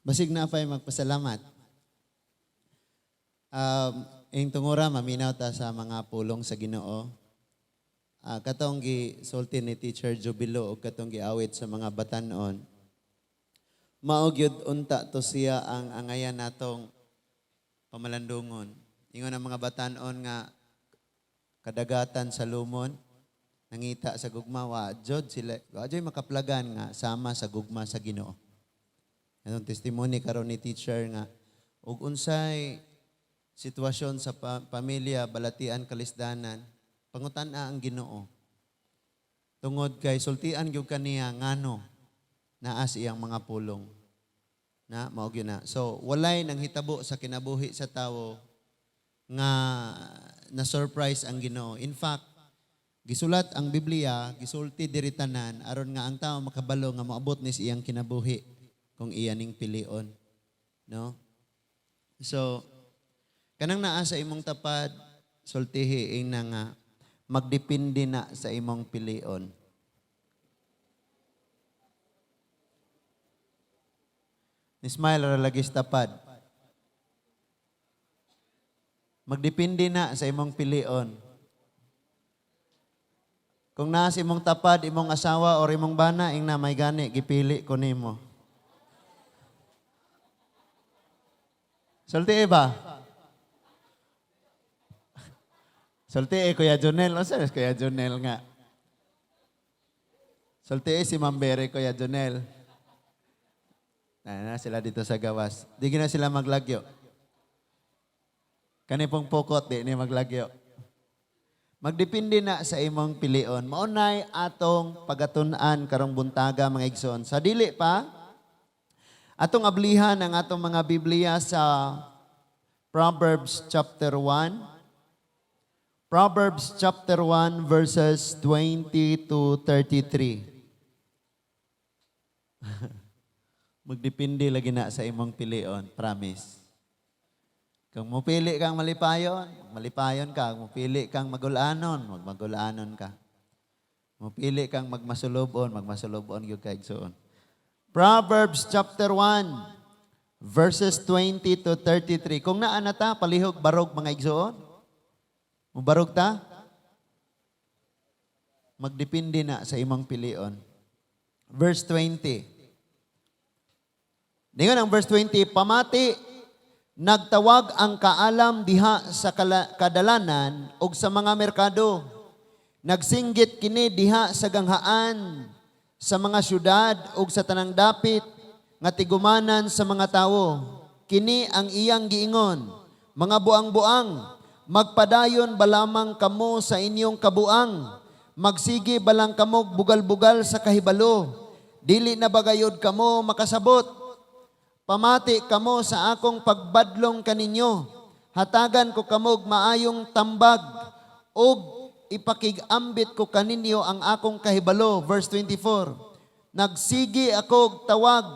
Basig naa pa'y magpasalamat. Ing tungura, maminaw ta sa mga pulong sa Ginoo. Katong gisulti ni Teacher Jubilo o katong giawit sa mga batanon. Mao gyud unta to siya ang angayan natong pamalandungon. Ingon ang mga batanon nga kadagatan sa lumon, nangita sa gugma, wa jud sila, wa jud makaplagan nga sama sa gugma sa Ginoo. Anong testimony karon ni teacher nga ug unsay sitwasyon sa pamilya, balatian, kalisdanan, pangutan-a ang Ginoo. Tungod kay sultian gyud kaniya ngano naa sa iyang mga pulong. Na mao gyud na. So walay nang hitabo sa kinabuhi sa tawo nga na surprise ang Ginoo. In fact, gisulat ang Biblia, gisulti diri tanan aron nga ang tao makabalo nga moabot ni sa iyang kinabuhi kung iya ning pilion. No? So, kanang naa sa imong tapad, sultihi ing na nga magdepende na sa imong pilion. Ni smile ra lagi sa tapad. Magdepende na sa imong pilion. Kung naa sa imong tapad, imong asawa or imong bana, ing na may gani, gipili ko nimo. Sulti ba? Sulti Kuya Jonel. O saan Kuya Jonel nga? Sulti si Ma'am Bere, Kuya Jonel. Na sila dito sa gawas. Di na sila maglagyo. Kani pong pukot, di ni maglagyo. Magdepende na sa imong pilion. Maunay atong pagatun-an karong buntaga, mga igsoon. Sa dili pa, atong ablihan ang atong mga Biblia sa Proverbs chapter 1. Proverbs chapter 1 verses 20 to 33. Magdepende lagi na sa imong pilion, promise. Kung mupili kang malipayon, malipayon ka. Kung mupili kang magulanon, magmagulanon ka. Mupili kang magmasulubon, magmasulubon gyud ka, igsoon. Proverbs chapter 1, verses 20 to 33. Kung naa na ta, palihog barog, mga igsoon. Mubarog ta? Magdepende na sa imong pilion. Verse 20. Ningon ang verse 20, "Pamati, nagtawag ang kaalam diha sa kadalanan ug sa mga merkado. Nagsinggit kini diha sa ganghaan, sa mga syudad ug sa tanang dapit nga tigumanan sa mga tawo. Kini ang iyang giingon: Mga buang-buang, magpadayon ba lamang kamo sa inyong kabuang? Magsige balang kamo bugal-bugal sa kahibalo? Dili na bagayod kamo makasabot? Pamati kamo sa akong pagbadlong kaninyo. Hatagan ko kamog maayong tambag ug ipakigambit ko kaninyo ang akong kahibalo." Verse 24. "Nagsigi ako tawag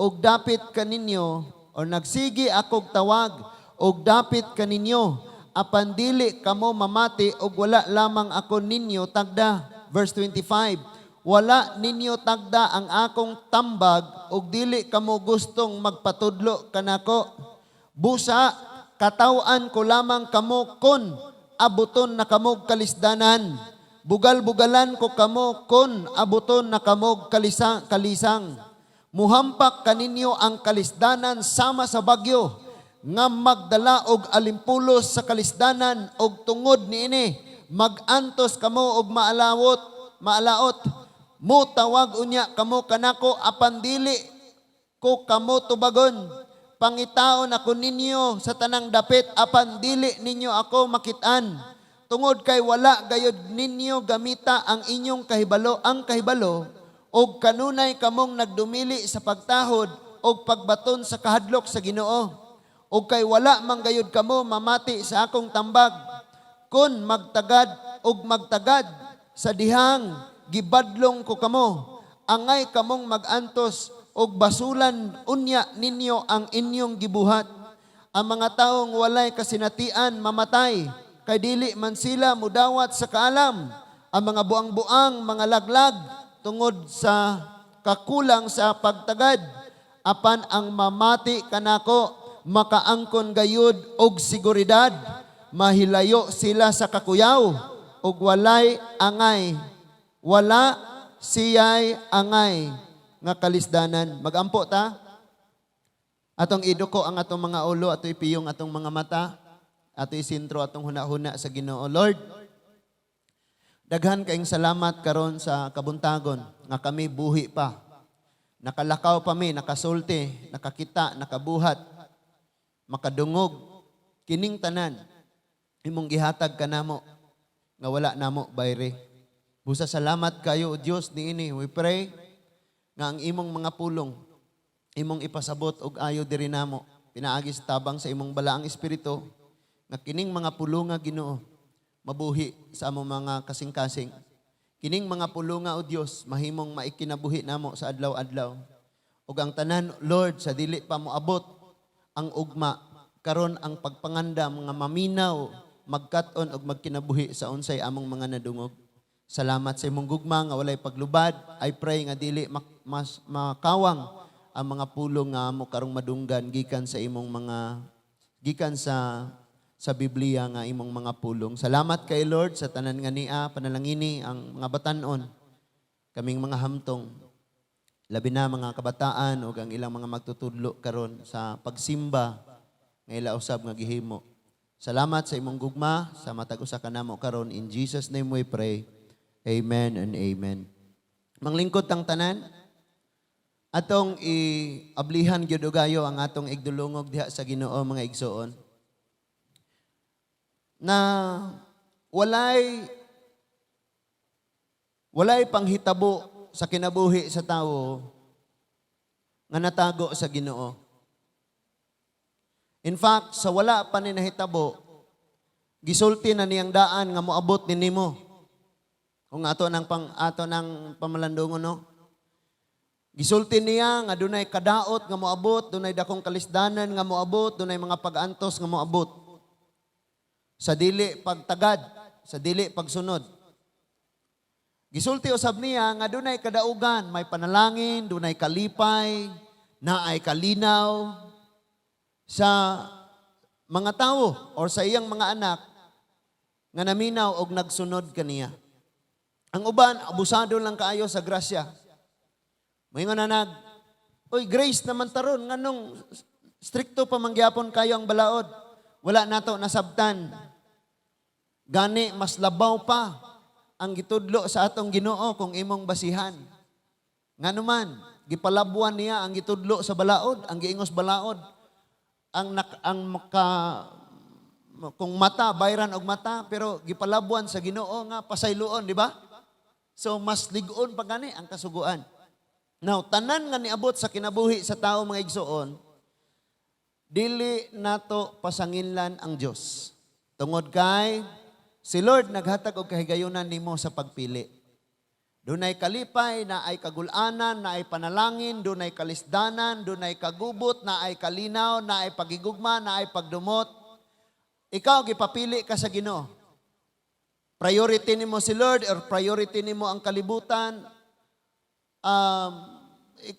og dapit kaninyo," or "nagsigi ako tawag og dapit kaninyo, apan dili kamo mamati og wala lamang ako ninyo tagda." Verse 25. "Wala ninyo tagda ang akong tambag ug dili kamo gustong magpatudlo kanako. Busa kataw-an ko lamang kamo kon abuton na kamog kalisdanan. Bugal-bugalan ko kamo kon abuton na kamog kalisang. Muhampak kaninyo ang kalisdanan sama sa bagyo nga magdala og alimpulos sa kalisdanan, og tungod niini magantos kamo og maalawot, maalaot. Mutawag unya kamo kanako, apan dili ko kamo tubagon. Pangitaon ako ninyo sa tanang dapit, apan dili ninyo ako makitaan. Tungod kay wala gayod ninyo gamita ang inyong kahibalo, ang kahibalo, og kanunay kamong nagdumili sa pagtahod og pagbaton sa kahadlok sa Ginoo. Og kay wala man gayod kamo mamati sa akong tambag. Kun magtagad og magtagad sa dihang gibadlong ko kamo, angay kamong magantos og basulan unya ninyo ang inyong gibuhat. Ang mga taong walay kasinatian mamatay, kay dili man sila mudawat sa kaalam. Ang mga buang-buang mga laglag tungod sa kakulang sa pagtagad. Apan ang mamati kanako makaangkon gayud og seguridad. Mahilayo sila sa kakuyaw ug walay angay. Wala siyay angay nga kalisdanan. Magampo ta. Atong iduko ang atong mga ulo, ato ipiyong atong mga mata, ato isintro atong huna-huna sa Ginoo. Lord, daghan kayong salamat karon sa kabuntagon nga kami buhi pa. Nakalakaw pa mi, nakasulti, nakakita, nakabuhat, makadungog. Kining tanan, imong gihatag kanamo nga wala namo bayre. Busa salamat kayo, O Dios, niini. We pray nga ang imong mga pulong imong ipasabot og ayo diri namo pinaagi sa tabang sa imong balaang espiritu, nga kining mga pulunga, Ginoo, mabuhi sa among mga kasing-kasing. Kining mga pulunga, O Dios, mahimong maikinabuhi namo sa adlaw-adlaw. Ug ang tanan, Lord, sa dili pa moabot ang ugma karon, ang pagpangandam nga maminaw, magkat-on ug magkinabuhi sa unsay among mga nadungog. Salamat sa imong gugma nga walay paglubad. I pray nga dili mas makawang ang mga pulong nga amo karong madunggan gikan sa imong mga gikan sa Biblia nga imong mga pulong. Salamat kay Lord sa tanan nga niya panalangini ang mga batanon, kaming mga hamtong, labi na mga kabataan ug ang ilang mga magtutudlo karon sa pagsimba nga ila usab nga gihimo. Salamat sa imong gugma sa matag usa kanamo karon. In Jesus' name we pray. Amen and amen. Manglingkod tang tanan, atong iablihan gyud ugayo ang atong igdulungog diha sa Ginoo, mga igsoon. Na walay walay panghitabo sa kinabuhi sa tawo nga natago sa Ginoo. In fact, sa wala pa ni nahitabo, gisulti na niyang daan nga moabot ni nimo. Kung ato ng pamalandungon, no? Gisulti niya nga dunay kadaot nga moabot, dunay dakong kalisdanan nga moabot, dunay mga pag-antos nga moabot. Sa dili pagtagad, sa dili pagsunod. Gisulti usab niya nga dunay kadaugan, may panalangin, dunay kalipay, naay kalinaw sa mga tawo or sa iyang mga anak nga naminaw og nagsunod kaniya. Ang uban, abusado lang kaayo sa grasya. Moingon na nag, "Uy, grace naman taron, nganong strikto pa man gyapon kayo ang balaod?" Wala nato nasabtan. Gani, mas labaw pa ang gitudlo sa atong Ginoo kung imong basihan. Ngano man, gipalabuan niya ang gitudlo sa balaod, ang giingos balaod. Ang maka kung mata, bayran og mata, pero gipalabuan sa Ginoo nga pasayloon, di ba? So mas lig-on pa gani ang kasuguan. Now, tanan nga niabot sa kinabuhi sa tao, mga igsoon, dili nato pasanginlan ang Dios. Tungod kay si Lord naghatag og kahigayunan nimo sa pagpili. Dunay kalipay, naay kagulanan, naay panalangin, dunay kalisdanan, dunay kagubot, naay kalinaw, naay pagigugma, naay pagdumot. Ikaw, gipapili ka sa Ginoo. Priority nimo si Lord or priority nimo ang kalibutan.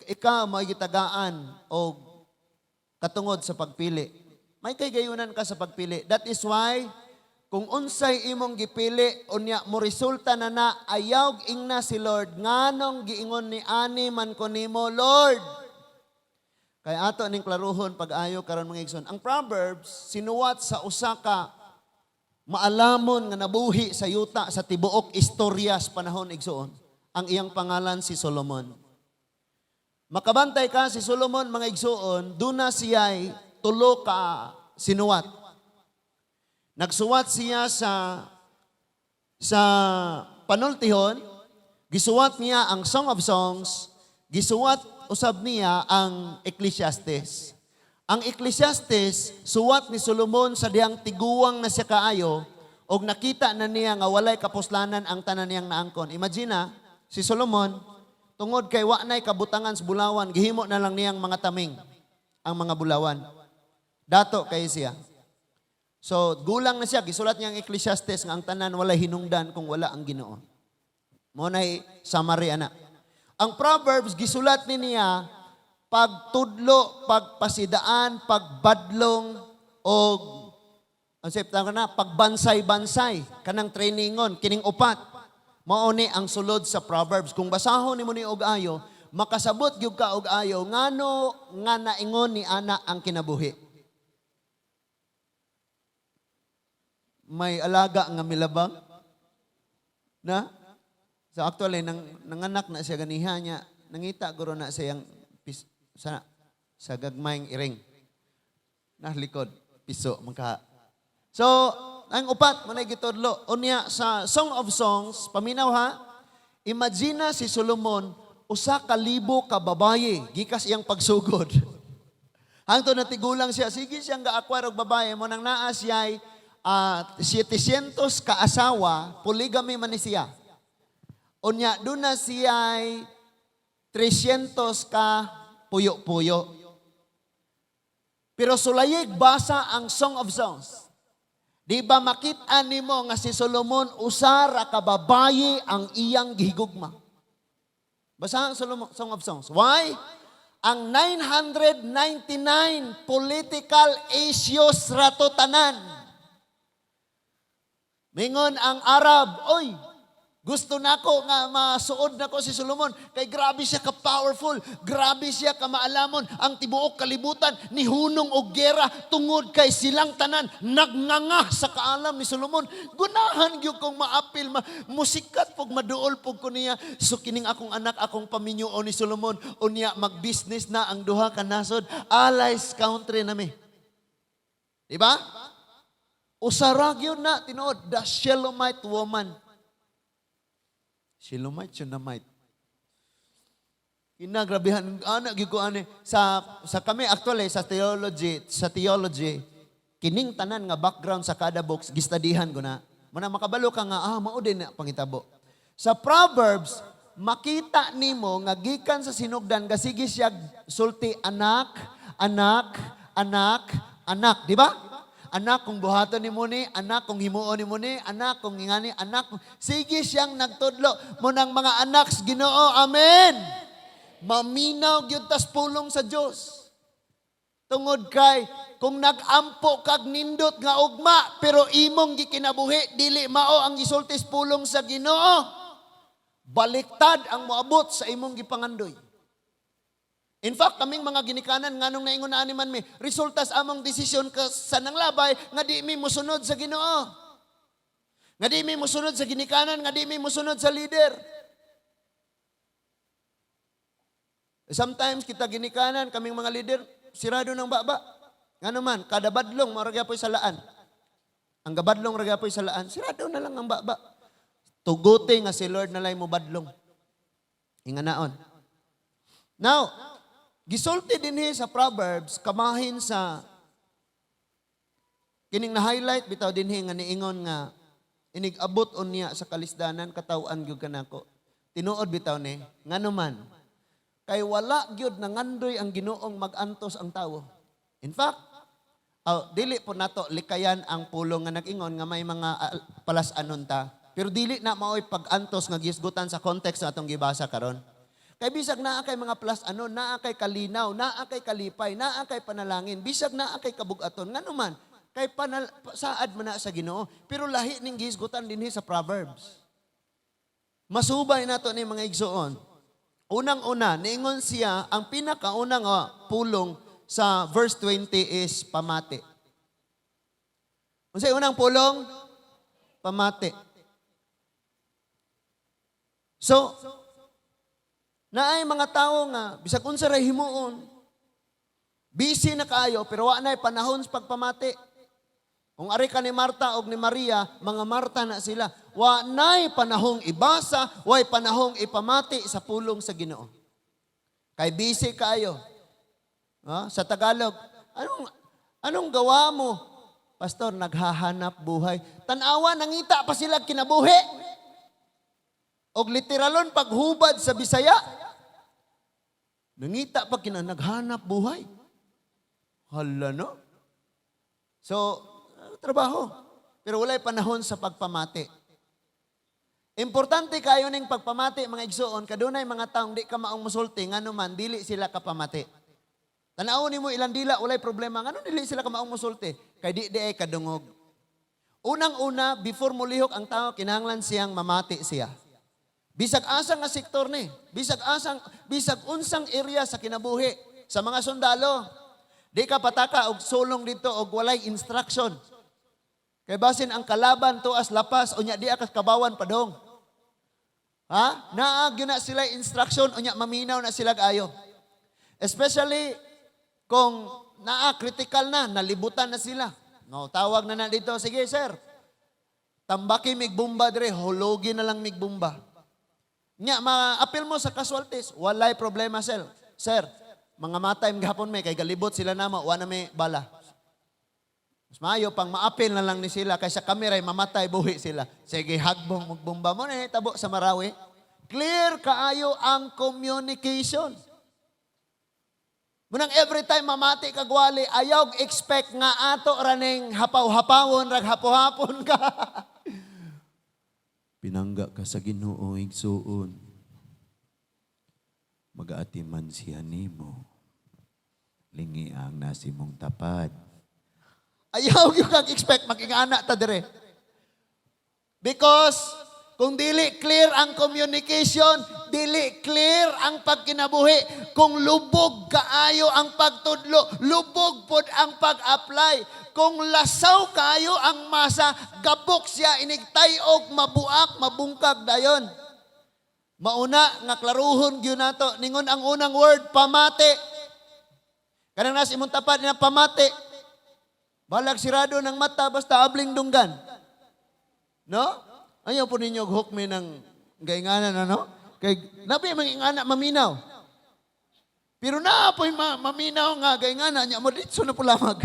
Ikaw may gitagaan og katungod sa pagpili. May kahigayunan ka sa pagpili. That is why kung unsay imong gipili, unya mo resulta na na, ayaw ingna si Lord, "Nganong giingon ni ani man ko nimo, Lord?" Kaya ato ning klaruhon pag-ayo karon, mga igsoon. Ang Proverbs sinuwat sa usa ka maalamon nga nabuhi sa yuta sa tibuok istorya sa panahon, igsoon. Ang iyang pangalan si Solomon. Makabantay ka si Solomon, mga igsoon, duna siya'y tulo ka sinuwat. Nagsuwat siya sa panultihon, gisuwat niya ang Song of Songs, gisuwat usab niya ang Ecclesiastes. Ang Ecclesiastes, suwat ni Solomon sa dihang tiguwang na siya kaayo, og nakita na niya nga walay kapuslanan ang tanan niyang naangkon. Imagine na, si Solomon, tungod kay wa na'y kabutangan sa bulawan, gihimo na lang niyang mga taming ang mga bulawan. Dato kay siya. So, gulang na siya, gisulat niya ang Ecclesiastes nga ang tanan walay hinungdan kung wala ang Ginoo. Mao na'y summary ana. Ang Proverbs gisulat ni niya Pagtudlo, pagpasidaan, pagbadlong og ang septa na pagbansay-bansay kanang trainingon kining upat. Mao ni ang sulod sa Proverbs. Kung basahon nimo ni og ayo, makasabot gyud ka og ayo ngano nga naingon ni ana ang kinabuhi. May alaga nga milabang na. So actually nanganak na siya ganiha niya, nangita guro na siyang sa gagmayng iring. Nahlikod, piso mangka. So, ang upat mo na gitudlo. Unya sa Song of Songs, paminaw ha. Imagine si Solomon 1,000 ka babaye gikas iyang pagsugod. Hangtod natigulang siya, sige siyang ga-acquire og babaye mo nang naa siya'y 700 ka asawa, polygamy man ni siya. Unya doon na siya'y 300 ka puyo-puyo. Pero sulayig basa ang Song of Songs. Di ba makita nimo nga si Solomon usa ra ka babaye ang iyang gihigugma? Basa ang Solomon, Song of Songs. Why? Ang 999 political issues rato tanan. Mingon ang Arab, "Oy, gusto nako nga masuod nako si Solomon kay grabe siya ka powerful, grabe siya ka maalamon, ang tibuok kalibutan nihunong og gera tungod kay silang tanan nagnganga sa kaalam ni Solomon. Gunahan gyud kong maapil, musikat pug maduol pug ko niya. So kining akong anak akong paminyoon ni Solomon, unya mag-business na ang duha ka nasod, allies country nami." Di ba? Usara gyud na tinuod, the Shelomite woman. Shelomite, Shunammite. Kinagrabihan, anak gyud ko ani sa kami actually sa theology kining tanan nga background sa kada books gistadihan ko na. Muna makabalo ka nga mao din na pangitabo. Sa Proverbs makita nimo nga gikan sa sinugdan gasige siya sulti anak, anak, anak, anak, di ba? Anak, kung buhaton nimo ni, anak, kung himuon nimo ni, anak, kung ingani, anak. Sige siyang nagtudlo mo ng mga anak sa Ginoo. Amen. Maminaw gyud tas pulong sa Dios. Tungod kay kung nag-ampo kag nindot nga ugma pero imong gikinabuhi dili mao ang gisulti sa pulong sa Ginoo. Baliktad ang moabot sa imong gipangandoy. In fact, kaming mga ginikanan, nganong naingon na ani man mi, resulta sa among desisyon ka sa nanglabay, nga di mi musunod sa Ginoo. Nga di mi musunod sa ginikanan, nga di mi musunod sa leader. Sometimes kita ginikanan, kaming mga leader, sirado ng baba. Nga naman, kada badlong, maragya po'y salaan. Ang gabadlong ragya po'y salaan, sirado na lang ang baba. Tuguti nga si Lord na lang mo badlong. Inganaon. Now, gisulti dinhi sa Proverbs, kamahin sa kining na-highlight bitaw dinhi nga niingon nga inig-abot unya sa kalisdanan kataw-an gyud kanako. Tinuod bitaw ni, ngano man kay wala gyud nangandoy ang Ginoong mag-antos ang tawo. In fact, dili po nato likayan ang pulong nga nag-ingon nga may mga palas-anon ta. Pero dili na maoy pag-antos nga gisgutan sa context na atong gibasa karon. Kay bisag naa kay mga plus ano, naa kay kalinaw, naa kay kalipay, naa kay panalangin, bisag naa kay kabugaton, ngano man kay saad man na sa Ginoo, pero lahi ning gihisgutan dinhi sa Proverbs. Masubay nato ni mga igsoon. Unang-una, niingon siya, ang pinakaunang pulong sa verse 20 is pamati. Unsay unang pulong? Pamati. So, naay mga tao nga bisag unsa ray himuon, busy na kaayo pero wa nay panahon sa pagpamati. Kung ari ka ni Marta og ni Maria, mga Marta na sila. Wa nay panahong ibasa, way panahong ipamati sa pulong sa Ginoo. Kay busy kaayo. Ha? Sa Tagalog, anong gawa mo? Pastor, naghahanap buhay. Tanawa, nangita pa sila kinabuhi. Og literalon paghubad sa Bisaya. Nangita pa kina naghanap buhay. Hala no? So, trabaho. Pero walay panahon sa pagpamati. Importante kayo ning pagpamati mga igsoon, kadunay mga taong di ka maong musulti ngano man dili sila kapamati. Tan-awon nimo ilang dila, walay problema. Ngano dili sila kamaong musulti? Kay di ay kadungog. Unang-una, before mulihok ang tao, kinahanglan siyang mamati siya. Bisag asa nga sektor ni, bisag asang bisag unsang area sa kinabuhi sa mga sundalo. Di ka pataka og sulong dito og walay instruction. Kay basin ang kalaban tuas lapas, unya di ka kabawan padong. Ha? Naa gyud na sila instruction, unya maminaw na sila ayo. Especially kung naa critical na, nalibutan na sila. No, tawag na na dito, "Sige, sir. Tambaki mig bomba dire, hulogi na lang mig bomba." Nya ma-apil mo sa casualties, walay problema, sir. Sir, mga matay gihapon may kay galibot sila namo, wa na may bala. Mas maayo pang maapil na lang ni sila kaysa kami ray mamatay, buhi sila. Sige, hagbong magbomba mo na tabo sa Marawi. Clear kaayo ang communication. Munang every time mamati kag wali, ayaw expect nga ato raning hapaw-hapawon rag hapo-hapon ka. Pinangga ka sa Ginoo, igsuon. Magaatiman siya nimo. Lingi ang nasi mong tapad. Ayaw gyud kag expect magingana ta dire. Because kung dili clear ang communication, dili clear ang pagkinabuhi. Kung lubog kaayo ang pagtudlo, lubog pod ang pag-apply. Kung lasaw kaayo ang masa, gabok siya inigtay-og, mabuak, mabungkag dayon. Mauna nga klaruhon gyud nato ningon ang unang word, pamati. Kanang nasa imong tapat na pamati. Balag sirado ng mata, basta abling dunggan. No? Ayaw po ninyo og hukmi ng gainganan, ano? Kay nabi mga ingana maminaw. Pero naa po'y maminaw nga gaingana niya mo ditso na po lamag.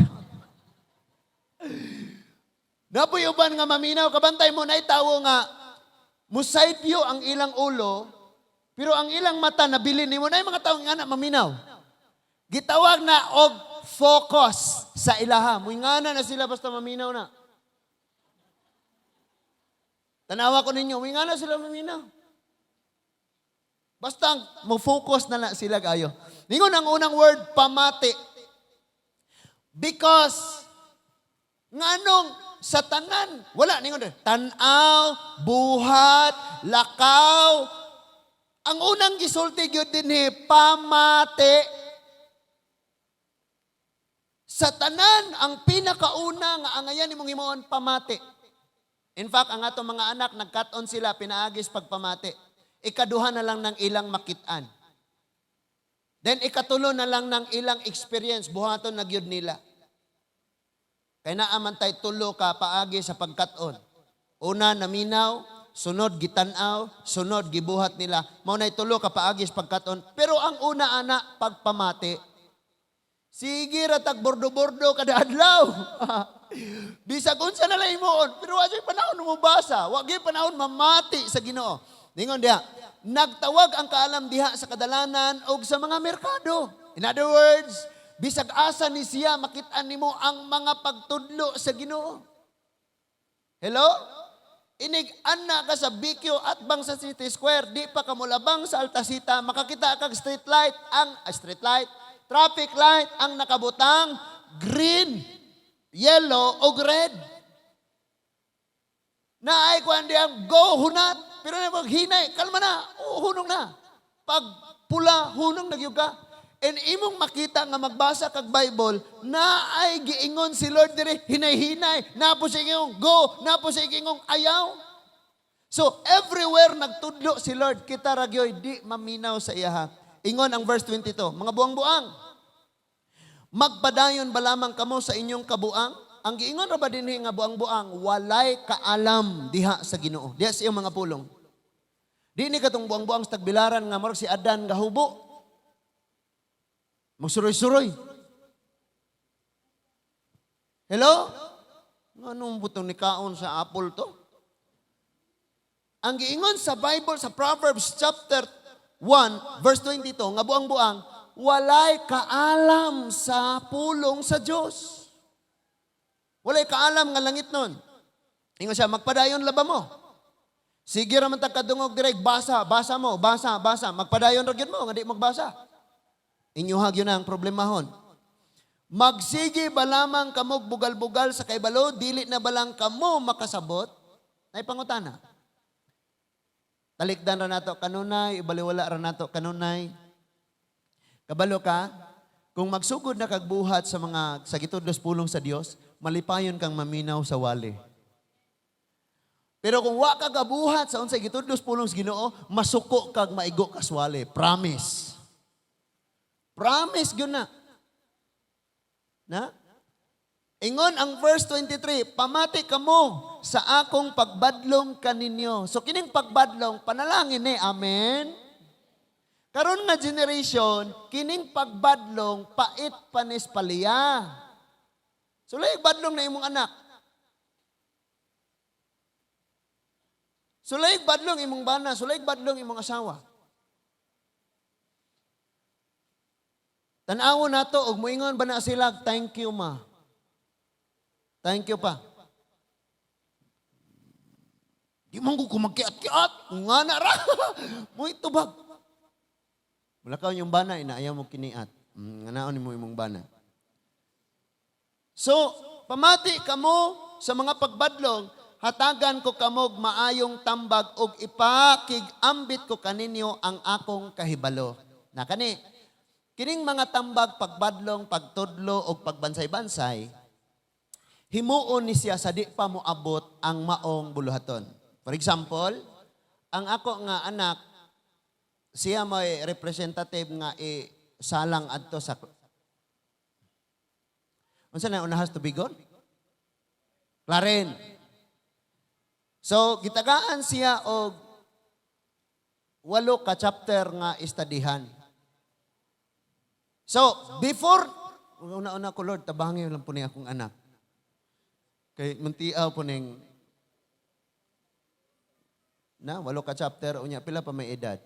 Naa po'y uban nga maminaw, kabantay mo na tawo nga mo side view ang ilang ulo, pero ang ilang mata nabilin nimo na mga tawo nga maminaw. Gitawag na og focus sa ilaha. Muingana na sila basta maminaw na. Tanawa ko ninyo, muingana sila maminaw. Basta mo focus na na sila kayo. Ningon ang unang word, pamati. Because, nganong sa tanan, wala, ningon, tan-aw, buhat, lakaw. Ang unang gisulti gyud dinhi, pamati. Sa tanan, ang pinakauna nga angayan nimong himuon, pamati. In fact, ang atong mga anak, nagkat-on sila, pinaagis pagpamati. Ikaduha na lang ng ilang makitaan. Then ikatulo na lang ng ilang experience, buhaton na gyud nila. Kay naa man tay tulo ka paagi sa pagkat-on. Una, naminaw, sunod gitan-aw, sunod gibuhat nila. Mao nay tulo ka paagi sa pagkat-on. Pero ang una ana, pagpamati. Sige ra tag bordo-bordo kada adlaw. Bisag unsa na lang himuon, pero wa gyud panahon mo basa, wa gyud panahon mamati sa Ginoo. Ningon diha, nagtawag ang kaalam diha sa kadalanan og sa mga merkado. In other words, bisag asa ni siya makit-an nimo ang mga pagtudlo sa Ginoo. Hello? Inig ana ka sa BQ at bang sa City Square, di pa ka molabang sa Altasita, makakita kag street light, ang street light, traffic light ang nakabutang green, yellow o red. Naay kuan diyang go hunat, pero na hinay, kalma na, oh, hunong na. Pag pula, hunong na gyud ka. And imong makita nga magbasa kag Bible, na ay giingon si Lord dire, hinay-hinay, naa po siya ingong go, naa po siya ingong ayaw. So everywhere nagtudlo si Lord, kita ra gyoy di maminaw sa iyaha. Ingon ang verse 22, "Mga buang-buang, magpadayon ba lamang kamo sa inyong kabuang?" Ang giingon ra ba dinhi nga buang-buang, walay kaalam diha sa Ginoo. Diha sa iyong mga pulong. Di ni katong buang-buang sa tagbilaran nga murag si Adan gahubo. Magsuroy-suroy. Hello? Anong butong nikaon sa apple to? Ang giingon sa Bible sa Proverbs chapter 1 verse 22 nga buang-buang, walay kaalam sa pulong sa Dios. Walay kaalam nga langit nun. Ingon siya, "Magpadayon laba mo?" Sige ra man tag kadungog direk, basa, basa mo, basa, basa. Magpadayon ra gyud mo nga di magbasa. Inyuha gyud na ang problemahon. Magsige ba lamang kamog bugal-bugal sa kaibalo, dili na balang kamo makasabot? Ay pangutana. Talikdan ra nato kanunay, ibaliwala ra nato kanunay. Kabalo ka, kung magsugod na kag buhat sa mga sa gitudlos pulong sa Dios, malipayon kang maminaw sa wali. Pero kung wa ka gabuhat sa unsay gitudlos pulong sa Ginoo, masuko kag maigo ka swali. Promise. Promise gyud na. Na? Ingon ang verse 23, "Pamati kamo sa akong pagbadlong kaninyo." So kining pagbadlong, panalangin ni, amen? Karon nga generation, kining pagbadlong, pait panis paliya. So layag badlong na imong anak. Sulay badlong imong bana, sulay badlong imong asawa. Tan-awon nato og moingon ba na sila, "Thank you, ma. Thank you pa." "Di man ko kumagkiat-kiat. Nga na ra." Mo'y tubag. Mulakaw yung bana, inaayaw mo kiniat. Nga naon mo imong bana. So, pamati kamo sa mga pagbadlong, hatagan ko kamog maayong tambag og ipakig-ambit ko kaninyo ang akong kahibalo. Na kani, kining mga tambag, pagbadlong, pagtudlo og pagbansay-bansay, himuon ni siya sa di pa moabot ang maong buluhaton. For example, ang ako nga anak, siya may representative nga isalang adto sa unsa na unahas tubigon? Clarin. So, gitagaan siya og 8 ka chapter nga istadihan. So, before, una-una ko, "Lord, tabangi lang po ni akong anak. Kay muntiaw po ning, na, 8 ka chapter, unya, pila pa may edad?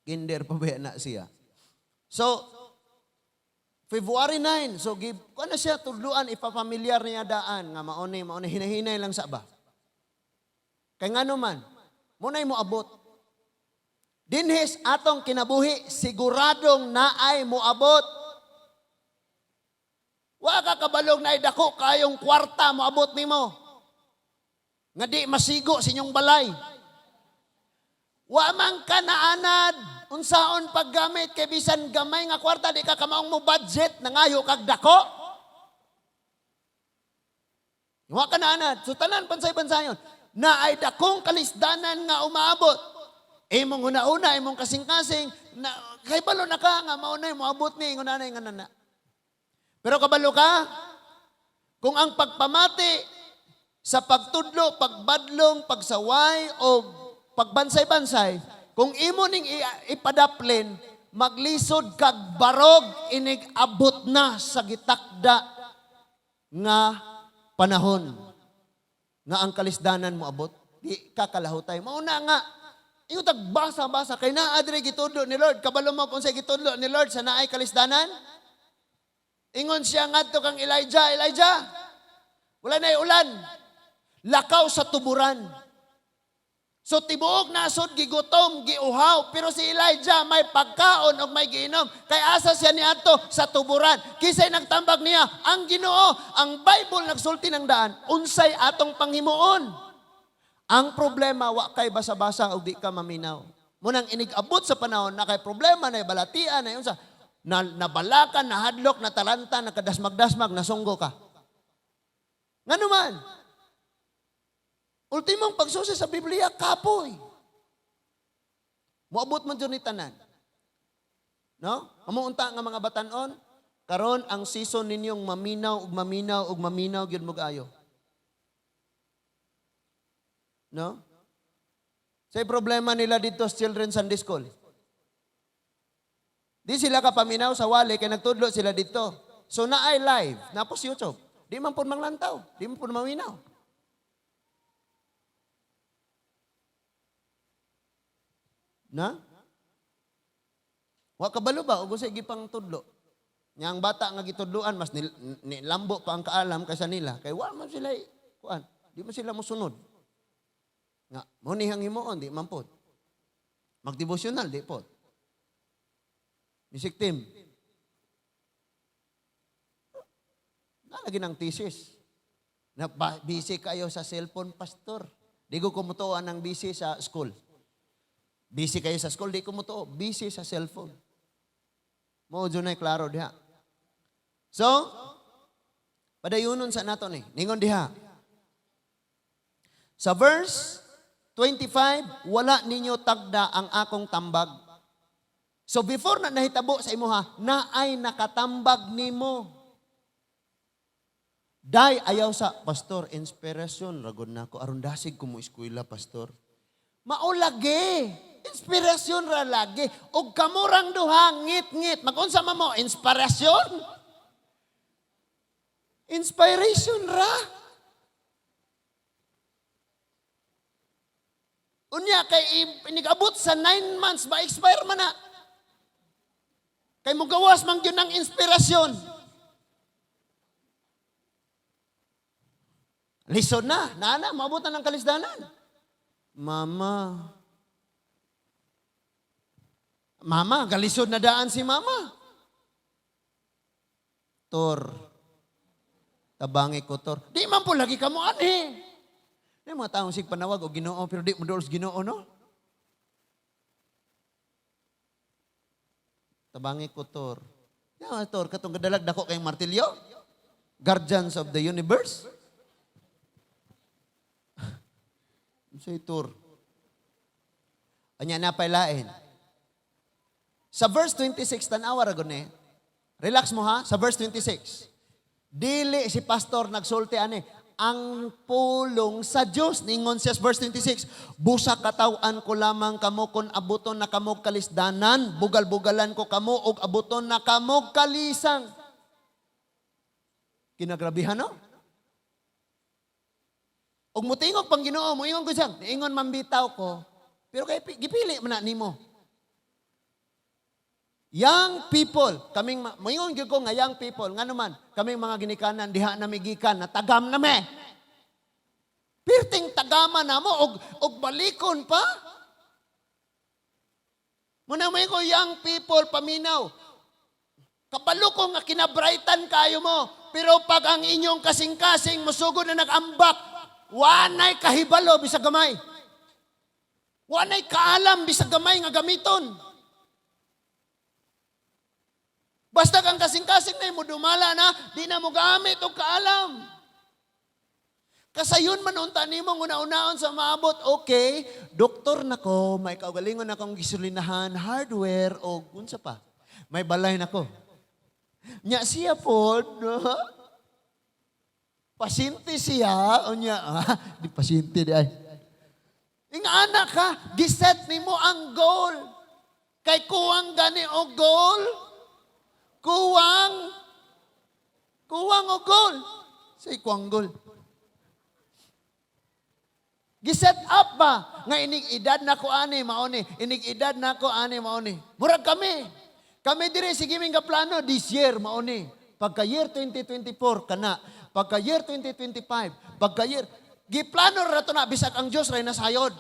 Kinder pa ba na siya?" So, February 9, so give, kuan na siya, tudluan, ipapamilyar niya daan, nga mauni, mauni, hinahinay lang sa ba. Kay ngano man, munay mo abot. Dinhis atong kinabuhi, siguradong naay moabot. Wa ka kabalog na dako kayong kwarta moabot nimo. Nga di masigo sa inyong balay. Wa man ka naanad unsaon paggamit kay bisan gamay nga kwarta di ka kamaong mo budget, nangayo kag dako. Wa ka naanad. So tanan bansay-bansayon na ay dakong kalisdanan nga umaabot. Imong una-una, imong kasing-kasing, na, kay balo na ka nga maunay moabot ni ingon nga nana. Pero kabalo ka, kung ang pagpamati sa pagtudlo, pagbadlong, pagsaway, o pagbansay-bansay, kung imo ning ipadaplin, maglisod kag barog inig abot na sa gitakda nga panahon nga ang kalisdanan mo abot, di ka kalahutay. Mauna nga, ingon tag basa-basa, kay naa diri gitudlo ni Lord. Kabalo mo kung sa gitudlo ni Lord sa naay kalisdanan? Ingon siya ngadto kang Elijah, "Elijah, wala na ulan. Lakaw sa tuburan." So tibuok nasod gigutom, giuhaw, pero si Elijah may pagkaon og may giinom. Kay asa siya niadto? Sa tuburan. Kisay nagtambag niya? Ang Ginoo. Ang Bible nagsulti ng daan, unsay atong panghimuon. Ang problema, wa kay basa-basa og di ka maminaw. Munang inig-abot sa panahon na kay problema na balatian na unsa na nabalakan, nahadlok, natalanta, nakadasmag-dasmag, nasunggo ka. Ngano man? Ultimong pagsusi sa Biblia, kapoy. Moabot man dyan ni tanan. No? Amo unta nga mga batanon, karon ang season ninyong maminaw ug maminaw ug maminaw gyud mo ayo. No? Say problema nila dito sa Children's Sunday School. Di sila kapaminaw sa wali kay nagtudlo sila dito. So naay live, napos YouTube. Di man pud manglantaw, di man pud maminaw. Na? Wa kabalo ba og unsay gipang tudlo? Nya ang bata nga gitudloan mas nilambo pa ang kaalam kaysa nila kay wa man sila kuan, di man sila mosunod. Nga mo ni ang himuon di man pod. Magdevotional di pod. Music team. Lagi ng thesis. Na, busy kayo sa cellphone, pastor. Di ko kumutuo ng busy sa school. Busy kayo sa school, di ko mutuo. Busy sa cellphone. Mao na klaro diha. So, padayunon sa nato ni. Ningon diha. Sa verse 25, "Wala ninyo tagda ang akong tambag." So before na nahitabo sa imuha, naay nakatambag nimo. Day, ayaw sa, "Pastor, inspiration, ragod na ako. Aron dasig ko mo eskwela, pastor." Mao lagi. Inspirasyon ra lagi. Og kamurang duha, ngit-ngit. Magunsa man mo, inspirasyon? Inspiration ra. Unya, kay inigabot sa 9 months, ba expire man na. Kay mugawas man gyud ng inspirasyon. Lisod na, naana, maabot na ng kalisdanan. "Mama. Mama," galisod na daan si mama. "Tor. Tabangi ko, Tor." Di man po lagi kamo anhi. Di mga taong sig panawag o Ginoo pero di mo dool sa Ginoo, no? "Tabangi ko, Tor." Ya, Tor, katong gadalag dako kayong martilyo. Guardians of the universe. Say, Tor. Anya na pailain. Sa verse 26, tanawa ra gud ni. Relax mo ha, sa verse 26. Dili si pastor nagsulti ani, ang pulong sa Dios. Ningon siya sa verse 26, "Busa kataw-an ko lamang kamo kun abuton na kamo kalisdanan, bugal-bugalan ko kamo og abuton na kamo kalisang." Kinagrabihan, no? Og mutingog pang Ginoo, moingon ko siya, "Niingon man bitaw ko." Pero kay gipili man na nimo. Young people, kaming moingon gyud ko nga young people, ngano man, kaming mga ginikanan diha na migikan, natagam na me. Pirting tagama na mo og balikon pa. Muna mo ko young people paminaw. Kabalo ko nga kinabrightan kayo mo, pero pag ang inyong kasing-kasing musugod na nag-ambak, wanay kahibalo bisag gamay. Wanay kaalam bisag gamay nga gamiton. Basta kang kasing-kasing na mo dumala na, di na mo gamit og kaalam. Kasayon man unta nimo una-unaon sa maabot, okay, doktor na ko, may kaugalingon na akong gisulinahan, hardware, o unsa pa. May balay na ko. Nya siya po, no? Pasyente siya, unya, di pasyente di ay. Ingana ka, giset nimo ang goal. Kay kuwang gani og goal, kuwang, kuwang og goal. Say kuwang goal. Giset up ba? Nga inig edad na ko ani, mao ni. Inig edad na ko ani, mao ni. Murag kami. Kami dire, sige ming plano, this year, mao ni. Pagka year 2024, kana. Pagka year 2025, pagka year, giplano ra to na, bisag ang Diyos ray nasayod.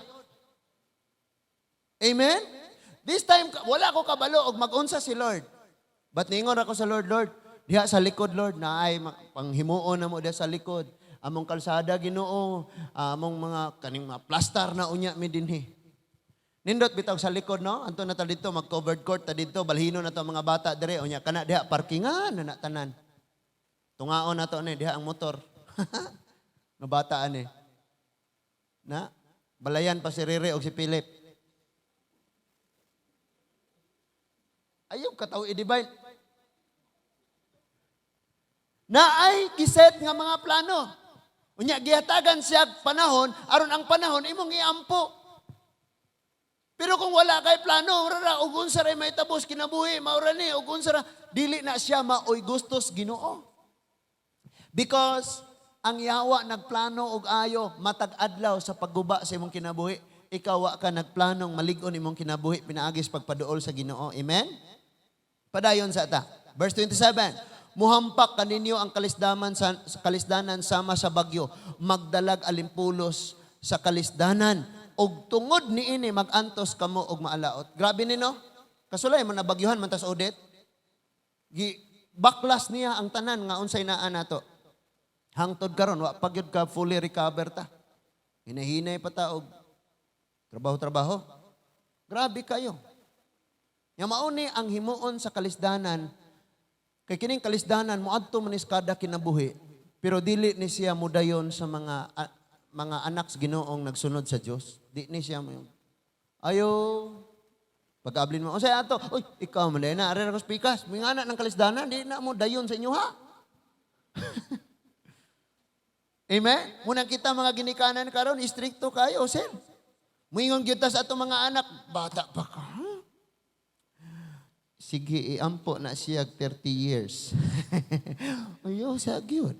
Amen? This time, wala ko kabalo og mag-unsa si Lord. But niingon ako sa Lord, "Lord, diha sa likod, Lord, na ay panghimuon na mo diha sa likod. Among kalsada, Ginoo, among mga kaning mga plaster na unya mi dinhi." Nindot bitaw sa likod, no? Anto na ta dito, mag-covered court ta dito, balhino na to ang mga bata dire, unya kana diha parkingan na na tanan. Tungaon na to ni diha ang motor. Nga bata ani. Na balayan pa si Rere og si Philip. Ayaw kataw i-divine. Na ay giset nga mga plano. Unya gihatagan siya panahon, aron ang panahon imong iampo. Pero kung wala kay plano, ora ug unsa ray mahitabo kinabuhi, maura ni ug unsa ra dili na siya maoy gustos Ginoo. Because ang yawa nagplano og ayo matag adlaw sa pagguba sa imong kinabuhi. Ikaw wa ka nagplanong malig-on imong kinabuhi pinaagis pagpaduol sa Ginoo. Amen? Padayon sa ta. Verse 27. "Muhampak kaninyo ang kalisdaman sa kalisdanan sama sa bagyo, magdalag alimpulos sa kalisdanan og tungod niini magantos kamo og maalaot." Grabe ni, no? Kasulay man na bagyuhan man tas Odette. Gi baklas niya ang tanan nga unsay naa nato. Hangtod karon wa pa gyud ka fully recover ta. Hinahinay pa ta og trabaho-trabaho. Grabe kayo. Nga mauni ang himuon sa kalisdanan, kay kining kalisdanan moadto man is kada kinabuhi, pero dili ni siya mudayon sa mga anak sa Ginoong nagsunod sa Dios. Di ni siya mo. Ayo, pag-ablin mo, unsay ato? Uy, ikaw man na, ari ra ko sa pikas. Mga anak ng kalisdanan, di na mo dayon sa inyo ha. Amen? Munang kita mga ginikanan karon, istrikto kayo, sir. Muingon gyud ta sa atong mga anak, bata pa ka. Ha? Sige, iampo na siya 30 years. Ayo, sa gyud.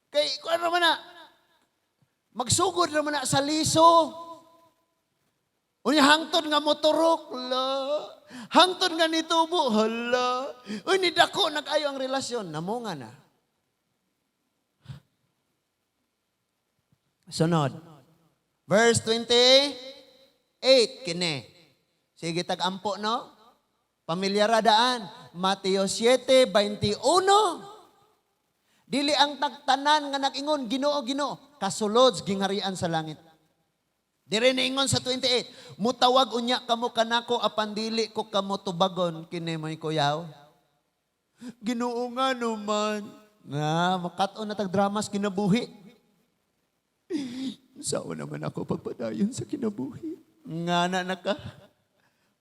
Kay, kuan naman na, magsugod naman na sa liso. Unya hangtod nga motorok, la. Hangtod nga nitubo, hala. Uy, ni dako nag-ayo ang relasyon, namunga na. Sunod. Verse 28, kini. Sige, tag-ampo, no? Pamilyara daan. Mateo 7:21. Dili ang tagtanan nga nag-ingon, Ginoo, Ginoo, kasulod sa gingharian sa langit. Dire niingon sa 28, mutawag unya kamo kanako apan dili ko kamo tubagon kini mo'y kuyaw. Ginoo nga naman. Na, makat-on na tag dramas kinabuhi. Saon naman ako pagpadayon sa kinabuhi? Nga na na ka.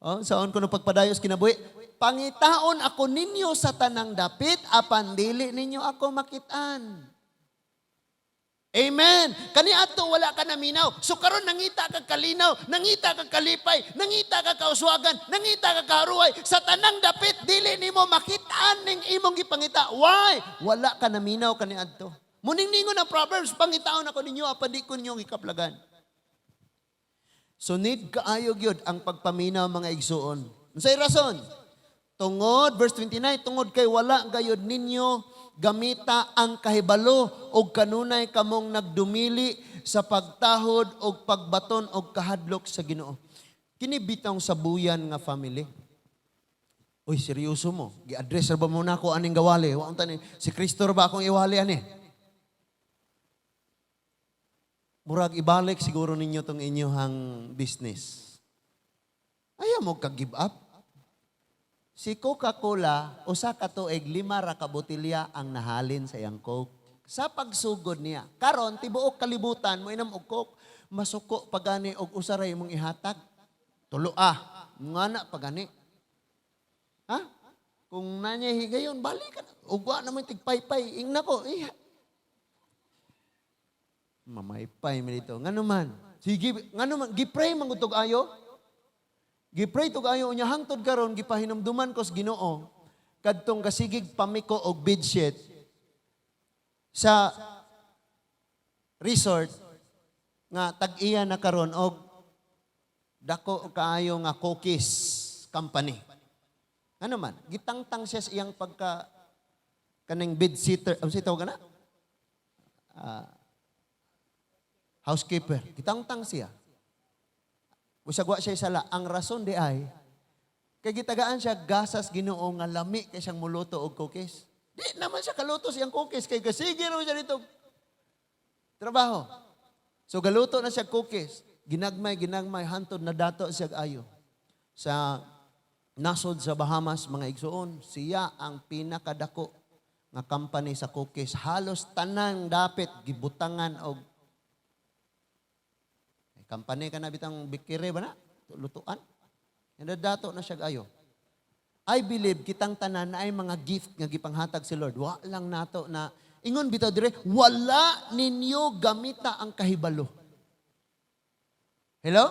Oh, saon ko no pagpadayon sa kinabuhi? Pangitaon ako ninyo sa tanang dapit, apan dili ninyo ako makitaan. Amen. Kani ato wala ka naminaw. So karon nangita ka kalinaw, nangita ka kalipay, nangita ka kauswagan, nangita ka kaharuay. Sa tanang dapit dili nimo makitaan ning imong gipangita. Why? Wala ka naminaw kani adto. Muning ningon ang Proverbs, pangitaon ako ninyo apan di ko ninyo gikaplagan. So need kaayo gyud ang pagpaminaw, mga igsuon. Unsay rason? Tungod, verse 29, tungod kay wala gayod ninyo gamita ang kahibalo og kanunay kamong nagdumili sa pagtahod og pagbaton og kahadlok sa Ginoo. Kini bitong sabuyan nga family. Uy, seryoso mo. Gi-address ra ba mo nako aning gawali? Wa unta ni si Kristo ra ba akong iwali ani? Murag ibalik siguro ninyo tong inyong business. Ayaw mo ka-give up. Si Coca-Cola, usa ka tuig, 5 ra ka botelya ang nahalin sa iyang Coke. Sa pagsugod niya, karon tibuok kalibutan mo inom og Coke, masuko pagani og usa ra imong ihatag. Tulo ah, ngana pagani. Ha? Kung nanya higayon, balik ka na. Ugwa naman tigpaypay. Ingna ko, eh. Mamaypay mi dito. Ngano man? Sige, ngano man? Gipray man gud tog ayo. Gipray tog ayo unya hangtod karon gipahinumduman ko sa Ginoo kadtong kasigig pamiko og bedsheet sa resort nga tag-iya na karon og dako kaayo nga cookies company. Ano man, gitangtang siya sa iyang pagka kaning bedsitter, ano siya tawag na? Housekeeper. Gitangtang siya. Usag wa siya sala. Ang rason di ay, kay gitagaan siya gasas Ginoo nga lami kay siyang muluto og cookies. Di naman siya kaluto siyang cookies kay gasige raw siya dito. Trabaho. So galuto na siya cookies. Ginagmay, ginagmay, hantod na dato siya ayo. Sa nasod sa Bahamas, mga igsuon, siya ang pinakadako nga company sa cookies. Halos tanang dapit gibutangan og company ka na bitang bikire ba na? Lutuan. Dato na siya ayo. I believe kitang tanan na ay mga gift nga gipanghatag si Lord. Wa lang nato na ingon bitaw dire, wala ninyo gamita ang kahibalo. Hello?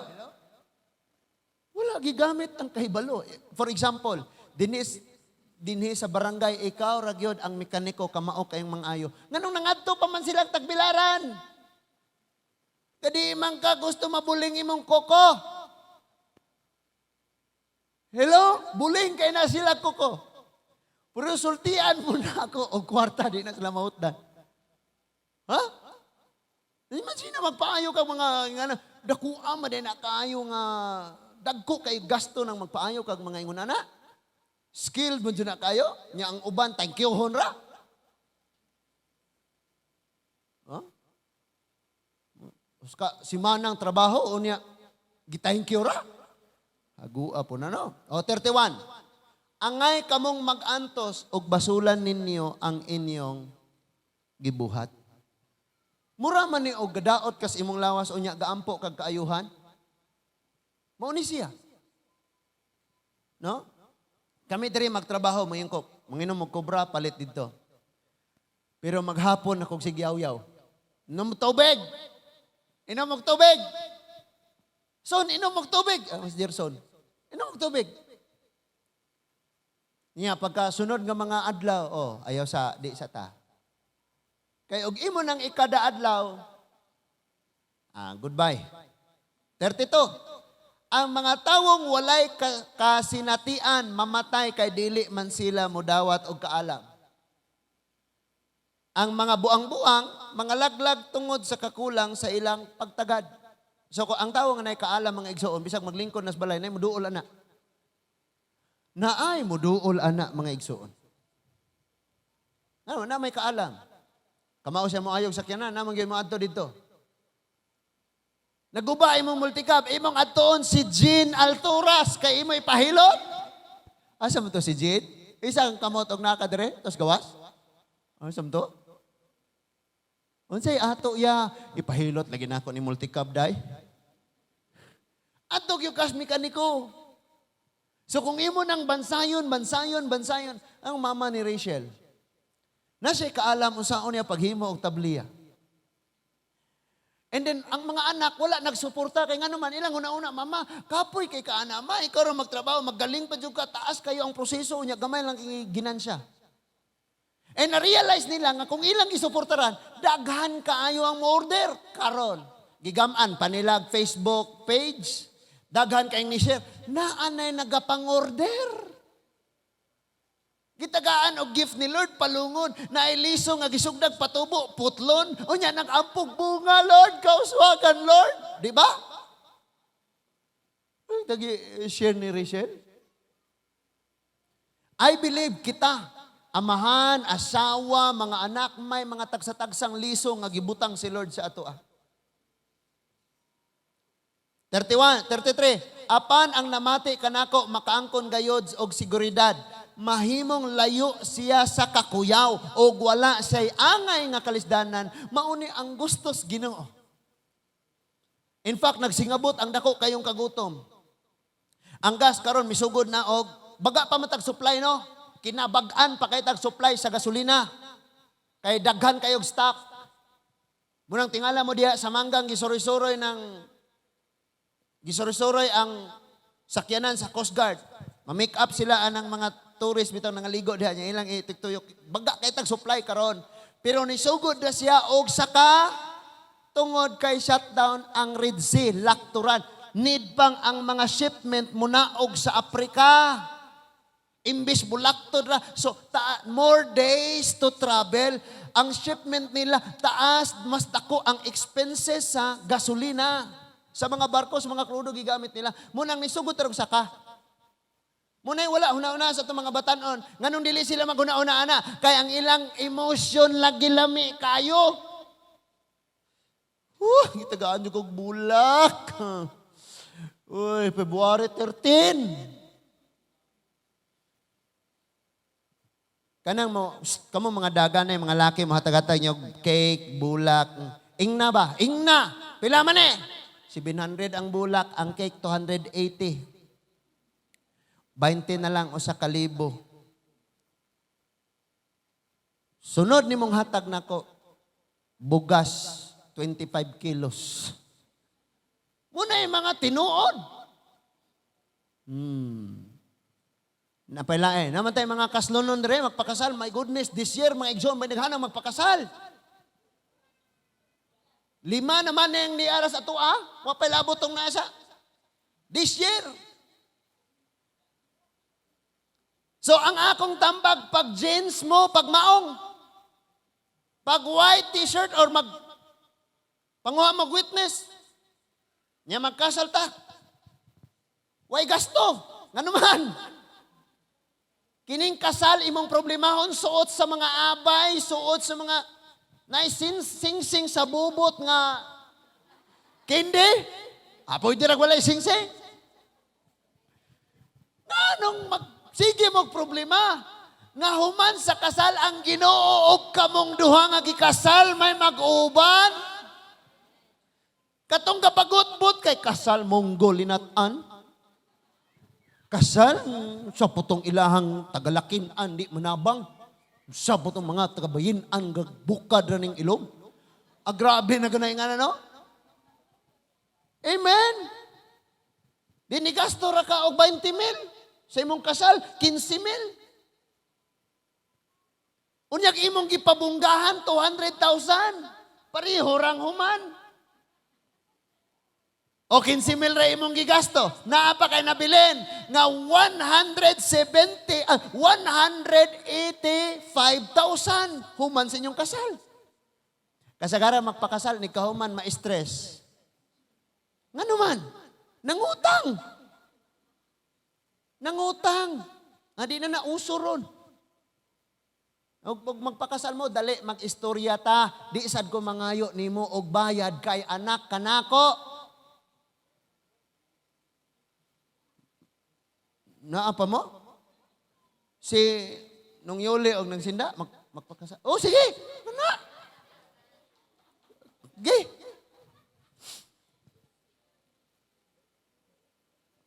Wala gigamit ang kahibalo. For example, dinhi sa barangay ikaw ra gyud ang mekaniko kamao kayong mga ayo. Nganong nangadto pa man silang tagbilaran? Kadi man ka gusto mabuling imong koko. Hello? Buling kay na sila koko. Pero sultian mo na ako og kwarta di na sila mahutdan. Ha? Di man sina magpaayo ka mga nga na, dakua man din na kaayo nga dagko kay gasto nang magpaayo kag mga ingon ana. Skilled mo dyan na kayo. Nya ang uban, thank you hon ra. Usa ka simanang trabaho unya gi-thank you ra. Agua po na, no. O 31. Angay kamong mag-antos og basulan ninyo ang inyong gibuhat. Mura man ni og gadaot kas imong lawas unya gaampo kag kaayuhan. Mao ni siya. No? Kami diri magtrabaho, moingon ko, manginom og Cobra, palit didto. Pero maghapon akong sigyaw-yaw. Inom og tubig. Inom og tubig. Son, inom og tubig. Ah, Mas Gerson. Inom og tubig. Niya, pagka sunod nga mga adlaw, oh, ayaw sa, di sa ta. Kay og imo nang ikada adlaw, ah, goodbye. 32. Ang mga tawong walay kasinatian mamatay kay dili man sila mudawat og kaalam. Ang mga buang-buang, mga laglag tungod sa kakulang sa ilang pagtagad. So kung ang tawo nga naay kaalam, mga igsoon, bisag maglingkod nas balay, naay muduol ana. Naay muduol ana, mga igsoon. Ano, na may kaalam. Kamao siya mo ayog sakyanan, naman gyud mo adto didto. Naguba imong multicab, imong adtoon si Jean Alturas kay imo ipahilot. Asa mo to si Jean? Isang kamot og naka dire, tos gawas? Asa mo to? Unsay ato ya ipahilot lagi nako ni multicab day? Adto gyud kas mekaniko. So kung imo nang bansayon, bansayon, bansayon, ang mama ni Rachel, na siya kaalam unsaon niya paghimo og tabliya. And then, ang mga anak, wala nagsuporta. Kay nga naman, ilang una-una, "Mama, kapoy kay kaana, ma, ikaw ra magtrabaho, magaling pa jud ka, taas kayo ang proseso, unya gamay lang kay ginansya." And na-realize nila nga kung ilang gisuportaran, daghan kaayo ang order. Karon, gigaman panilag Facebook page, daghan kayong ni-share, naanay nagapang-order. Gitagaan og gift ni Lord palungon, nailiso nga gisugdag patubo, putlon, unya nag-ampog bunga, Lord, kauswagan, Lord, di ba? Ay, dagi share ni Rachel. I believe kita, amahan, asawa, mga anak, may mga tagsa-tagsang liso nga gibutang si Lord sa ato. Ah. 31, 33. Apan ang namati kanako makaangkon gayod og seguridad. Mahimong layo siya sa kakuyaw og wala siya'y angay nga kalisdanan. Mauni ang gustos Ginoo. In fact, nagsingabot ang dako kayong kagutom. Ang gas karon misugod na og baga pa man tag supply, no. Kinabag-an pa kay tag supply sa gasolina. Kay daghan kayog stock. Munang tingala mo diha sa manggang gisuroy-suroy ng gisuroy-suroy ang sakyanan sa Coast Guard. Ma-make up sila anang mga tourist bitaw nangaligo diha niya ilang itigtuyok. Baga kay tag supply karon. Pero nisugod na siya og saka tungod kay shutdown ang Red Sea, lakturan. Need pang ang mga shipment munaog sa Afrika. Imbis bulaktod ra. So, more days to travel. Ang shipment nila, taas, mas dako ang expenses sa gasolina. Sa mga barko, sa mga krudo gigamit nila. Munang nisugod tarog saka. Muna'y wala huna-una sa itong mga batanon. Nganong dili sila maghuna-una ana? Kay ang ilang emotion lagi lami kayo. Gitagaan nyo kog bulak. Uy, February 13. Kanang mo, psst, kamo mga daga na yung mga laki, mahatag-hatag nyo, cake, bulak. Ingna ba? Ingna! Pila man eh? 700 ang bulak, ang cake 280. 20 na lang usa ka libo. Sunod ni mong hatag nako, bugas 25 kilos. Muna yung mga tinuod. Napala eh. Naman tayo mga kaslonon dire, magpakasal. My goodness, this year, mga igsoon, may naghanang magpakasal. Lima naman na yung niaras ato ah. Wapay labot tong nasa. This year. So ang akong tambag, pag jeans mo, pag maong, pag white t-shirt or mag, panguha mag witness, niya magkasal ta. Way gasto. Ngano man? Kining kasal imong problemahon suot sa mga abay, suot sa mga naisinsing sa bubot nga. Candy? Ah, pwede ra walay singsing. Nganong sige mo problema? Nga human sa kasal ang Ginoo og kamong duha nga gikasal may mag-uban? Katong kapagutbot kay kasal monggo linatan. Kasal sa putong ilahang tagalakin-an di manabang. Sa putong mga tagabayin-an gagbukad ra ning ilong. Ah, grabe na ganay nga na, no? Amen. Dinigasto ra ka og 20 mil. Sa imong kasal, 15 mil. Unyag imong gipabunggahan, 200,000. Pareho rang human. O 15 mil ra imong gigasto. Naa pa kay nabilin nga 170, 185,000 human sa inyong kasal. Kasagara magpakasal ni kahuman ma-stress. Ngano man? Nangutang. Nangutang. Nga di na nauso ron. Og magpakasal mo, dali, mag-istorya ta. Di sad ko mangayo nimo og bayad kay anak kanako. Naa pa mo? Si nung yuli og nang sinda, magpakasal. Oh, sige! Mana? Ge!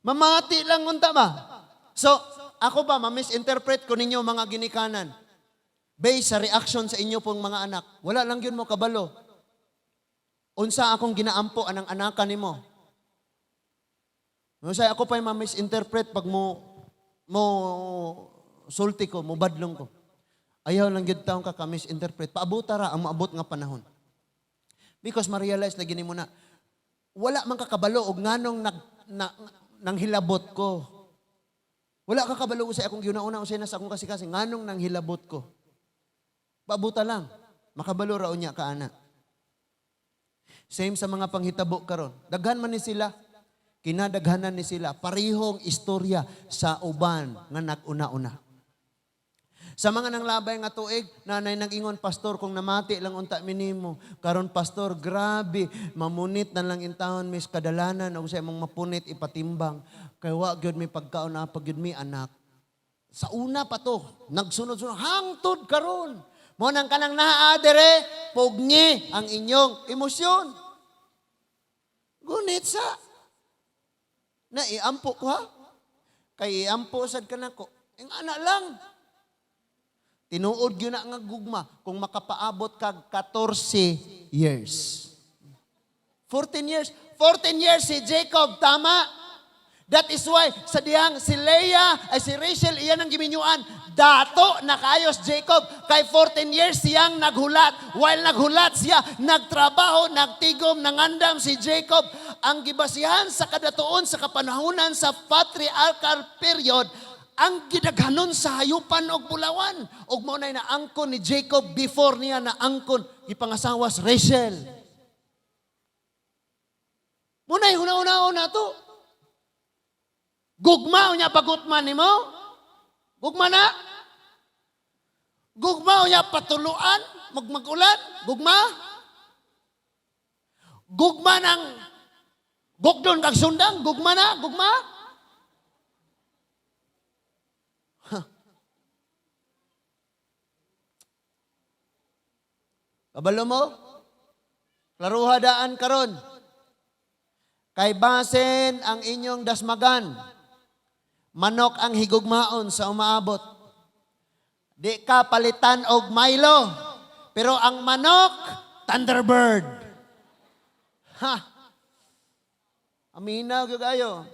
Mamati lang unta ba? So, ako ba, ma-misinterpret ko ninyo mga ginikanan. Based sa reaction sa inyo pong mga anak, wala lang yun mo kabalo. Unsa akong ginaampo anang anakan nimo? Unsa ako pa'y ma-misinterpret pag mo sulti ko, mo badlong ko. Ayaw lang gyud taong ka ka-misinterpret. Paabuta ra ang maabot nga panahon. Because ma-realize lagi nimo na wala man kakabalo og nganong nang hilabot ko. Wala ka kabalo sa akong giuna-una usay na sa akong kasikasi nganong nang hilabot ko. Paabuta lang. Makabalo ra unya ka ana. Same sa mga panghitabo karon. Daghan man ni sila. Kinadaghanan ni sila. Parihong istorya sa uban nga nag-una-una. Sa mga nanglabay nga tuig, nanay nag-ingon, "Pastor, kung namati lang unta minimo. Karon pastor, grabe, mamunit na lang intawon mis kadalanan og sa imong mapunit ipatimbang. Kay wa gyud mi pagkaon na pag gyud mi anak." Sa una pa to, nagsunod-sunod hangtod karon. Mo nang kanang naa dere, pugngi ang inyong emosyon. Gunit sa na iampo ko ha. Kay iampo sad kanako. Ing ana lang. Tinuod gyud na nga gugma kung makapaabot kag 14 years. 14 years. 14 years si Jacob, tama? That is why sa dihang si Leah ay si Rachel iyan ang giminyuan. Dato na kaayos Jacob kay 14 years siyang naghulat. While naghulat siya, nagtrabaho, nagtigom, nangandam si Jacob. Ang gibasihan sa kadatuon sa kapanahunan sa patriarchal period, ang gidaghanon sa hayupan og bulawan. Og mao nay naangkon ni Jacob before niya naangkon gipangasawas Rachel. Munay huna-hunaon nato. Gugma unya pagutman nimo? Gugma na? Gugma unya patuluan, magmagulan? Gugma? Gugma ng gugdon kag sundang? Gugma na? Gugma? Huh. Kabalo mo? Klaruha daan karon. Kay basen ang inyong dasmagan. Manok ang higugmaon sa umaabot. Di ka palitan og Milo. Pero ang manok, Thunderbird. Ha! Aminaw gyud kayo.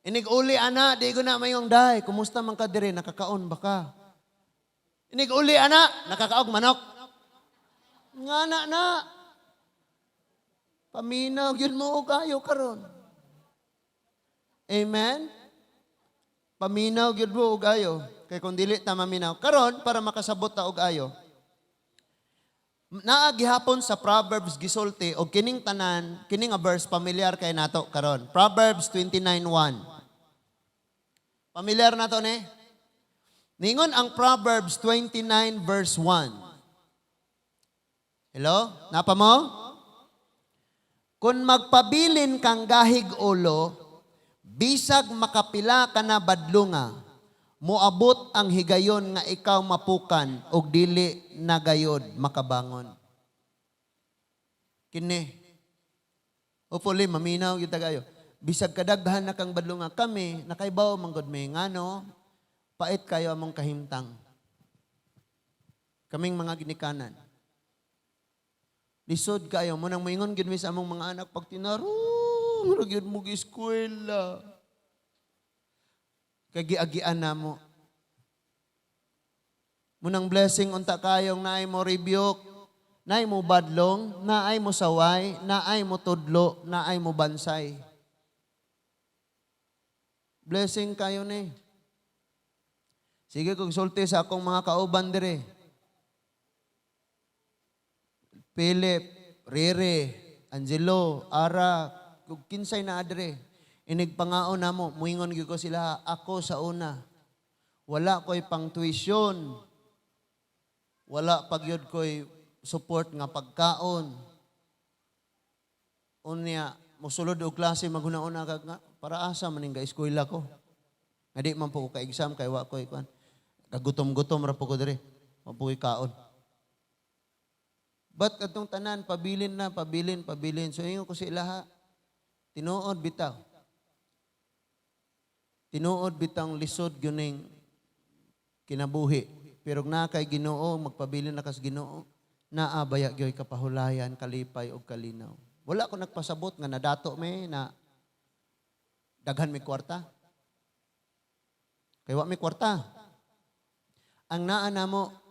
Inig-uli ana, di ko na mayong day. Kumusta man ka dire, nakakaon ba ka? Inig-uli ana, nakakaog manok. Nga na na. Paminaw gyud mo og kayo karon. Amen? Paminaw gyud mo og ayo. Kay kung dili ta maminaw karon para makasabot ta og ayo. Naa gihapon sa Proverbs gisulti og kining tanan, kining nga verse familiar kay nato karon. Proverbs 29:1. Familiar nato ni? Ningon ang Proverbs 29 verse 1. Hello? Napa mo? Kung magpabilin kang gahig ulo, bisag makapila ka na badlunga, moabot ang higayon nga ikaw mapukan og dili na gayod makabangon. Kini. Hopefully, maminaw kita kayo. Bisag kadaghan na kang badlunga kami, nakaibaw man gud mi ngano, pait kayo among kahimtang. Kaming mga ginikanan. Lisod kayo mo nang moingon gyud mi sa among mga anak, pag tinarong ra gyud mo eskwela. Kay giagian namo. Munang blessing unta kayong naay mo rebuke, naay mo badlong, naay mo saway, naay mo tudlo, naay mo bansay. Blessing kayo ni. Sige kung sulti sa akong mga kauban dire. Philip, Rere, Angelo, Ara, kung kinsay na adre. Inig pangaon namo, muingon gyud ko sila, ako sa una. Wala ko'y pang tuition. Wala pagyud ko'y support nga pagkaon. Unya, mosulod og klase, maghuna-una ka nga, para asa man ning eskwela ko? Nga di man po ko ka-exam kay wa ko'y kuan. Kagutom-gutom ra po ko dire. Wa po ko'y kaon. But atong tanan, pabilin na, pabilin, pabilin. So ingon ko sa ilaha, tinuod bitaw. Tinuod bitang lisod gyuning kinabuhi. Pero na kay Ginoo, magpabilin na kas Ginoo, naa baya gyoy kapahulayan, kalipay og kalinaw. Wala ko nagpasabot nga nadato me na daghan mi kwarta. Kay wa mi kwarta. Ang naa namo,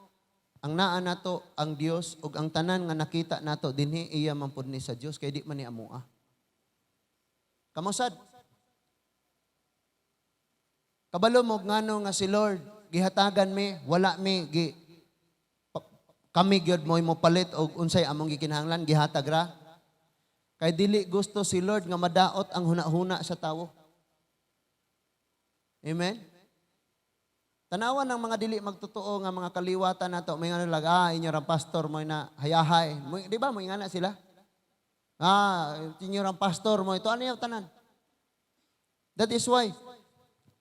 ang naa nato ang Dios ug ang tanan nga nakita nato dinhi, iya man pud ni sa Dios kay di man ni amoa. Kamo sad. Kabalo mo ngano nga si Lord gihatagan mi, wala mi gi kami gyud mo mo palit og unsay among gikinahanglan, gihatag ra. Kay dili gusto si Lord nga madaot ang hunahuna sa tawo. Amen? Tanawan ng mga dili magtotoo nga mga kaliwatan nato, may nga lang, "Ah, inyo ra pastor mo na hayahay." Mo, di ba mo ingana sila? "Ah, inyo ra pastor mo ito." Ano yung tanan? That is why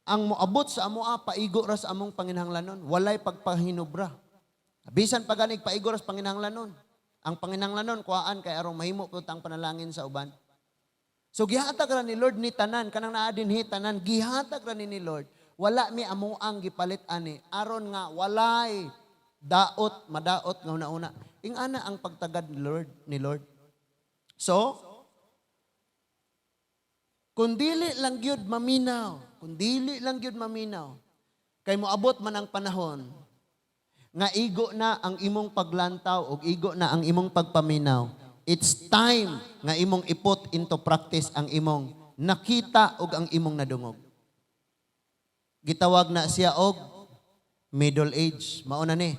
ang moabot sa amoa, paigo ra sa among panginahanglanon, walay pagpahinubra. Bisan pa ganig paigo ra sa panginahanglanon. Ang panginahanglanon kuhaan kay aron mahimo pud ang panalangin sa uban. So gihatag ra ni Lord ni tanan, kanang naa dinhi tanan gihatag ra ni Lord. Wala mi amuang gipalit ani aron nga walay daot, madaot nga una-una. Ingana ang pagtagad ni Lord. So, kung dili lang gyud maminaw, kung dili lang gyud maminaw, kay moabot man ang panahon nga igo na ang imong paglantaw o igo na ang imong pagpaminaw, it's time nga imong i-put into practice ang imong nakita ug ang imong nadungog. Gitawag na siya og middle age. Mao na ni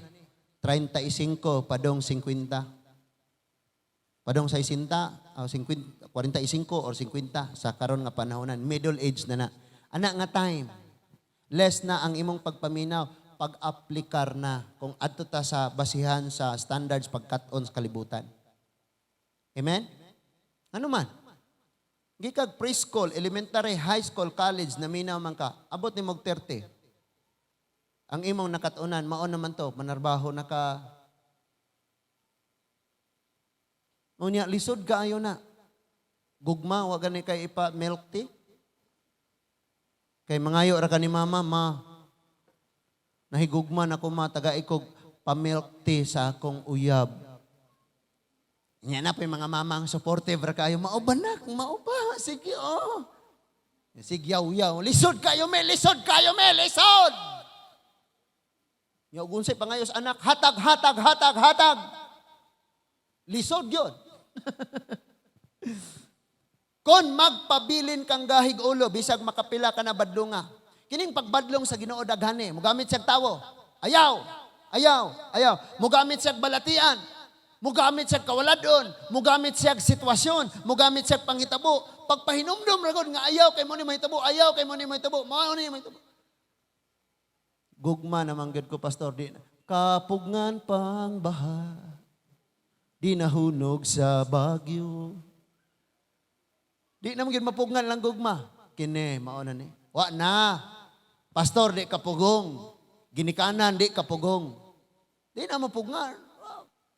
35 padong 50. Padong 60, o 50, 45 or 50 sa karon nga panahonan. Middle age na na. Ana nga time, less na ang imong pagpaminaw, pag-aplikar na kung adto ta sa basihan sa standards pagkat-on sa kalibutan. Amen? Ano man? Gikag preschool, elementary, high school, college, naminaw man ka, abot ni mog 30. Ang imong nakatunan, mao naman to, manarbaho na ka. Unya, lisod kaayo na. Gugma, wa gani kay ipa milk tea. Kay mangayo ra ka ni mama, "Ma, nahigugma na ko ma, taga ikog pa milk tea sa akong uyab." Nya na pa yung mga mama ang supportive ra kayo. "Mao ba na? Kung mao ba, sige oh." Sige, yaw yaw. "Lisod kayo me, lisod kayo me, lisod!" Nya ug unsay pangayos anak, "Hatag, hatag, hatag, hatag." Lisod yun. Kung magpabilin kang gahig ulo, bisag makapila ka na badlunga. Kining pagbadlong sa Ginoo daghane, mugamit siyag tawo. Ayaw, ayaw, ayaw. Mugamit siyag balatian. Mugamit siyag kawaladon, mugamit siyag sitwasyon, mugamit siyag panghitabo. Pagpahinumdum ra gud nga ayaw kay mo ni mahitabo, ayaw kay mo ni mahitabo, mao ni mahitabo. Gugma naman gud ko, pastor, di kapugngan pang baha. Di nahunog sa bagyo. Di na gyud mapugngan lang gugma. Kini, mao na ni. Wa na. Pastor, di ka pugong. Ginikanan, di ka pugong. Di na mapugngan.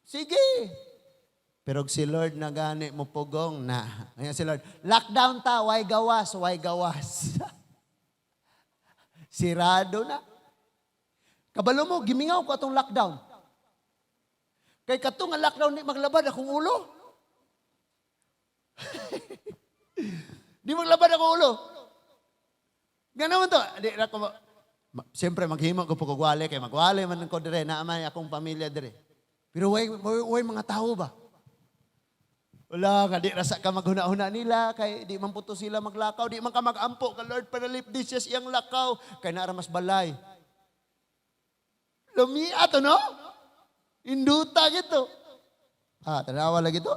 Sige. Pero si Lord na gani mo pugong na. Ngayon si Lord, "Lockdown ta, way gawas, way gawas." Sirado na. Kabalo mo, gimingaw ko atong lockdown. Kay kato nga lockdown, di maglabad akong ulo. Di maglabad akong ulo. Gano'n to. Di na ko, siyempre, maghimo ko po kog wali, kay magwali man ko dire, naa man akong pamilya dire. Pero way mga tao ba? Wala nga, di rasa ka maghuna-huna nila, kay di man puto sila maglakaw, di man ka magampo ka, "Lord, panalipdi siya siyang lakaw," kay naara mas balay. Lumia to, no? Induta gito. Ah, tanawa lagi to.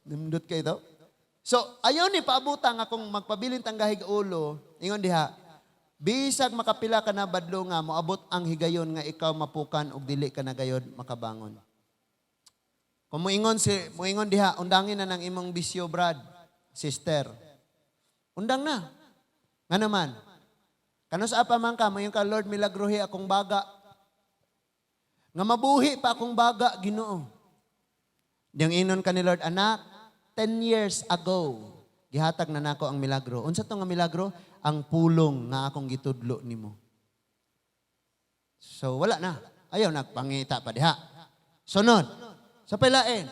Nindot kay to. So, ayaw ni paabutan nga kung magpabilin tang gahig ulo, ingon diha, bisag makapila ka na badlo nga moabot ang higayon nga ikaw mapukan og dili ka na gayod makabangon. Kung muingon diha, "Undangin na ng imong bisyo, brad, sister." Undang na. Nga naman, kanus apa man ka, moingon ka, "Lord, milagruhi akong baga. Nga mabuhi pa akong baga, Ginoo." Diyang inon ka ni Lord, "Anak, 10 years ago, gihatag na nako ang milagro." Unsa to nga milagro? Ang pulong nga akong gitudlo nimo. So wala na. Ayaw nagpangita pa diha. Sunod, sa pailain,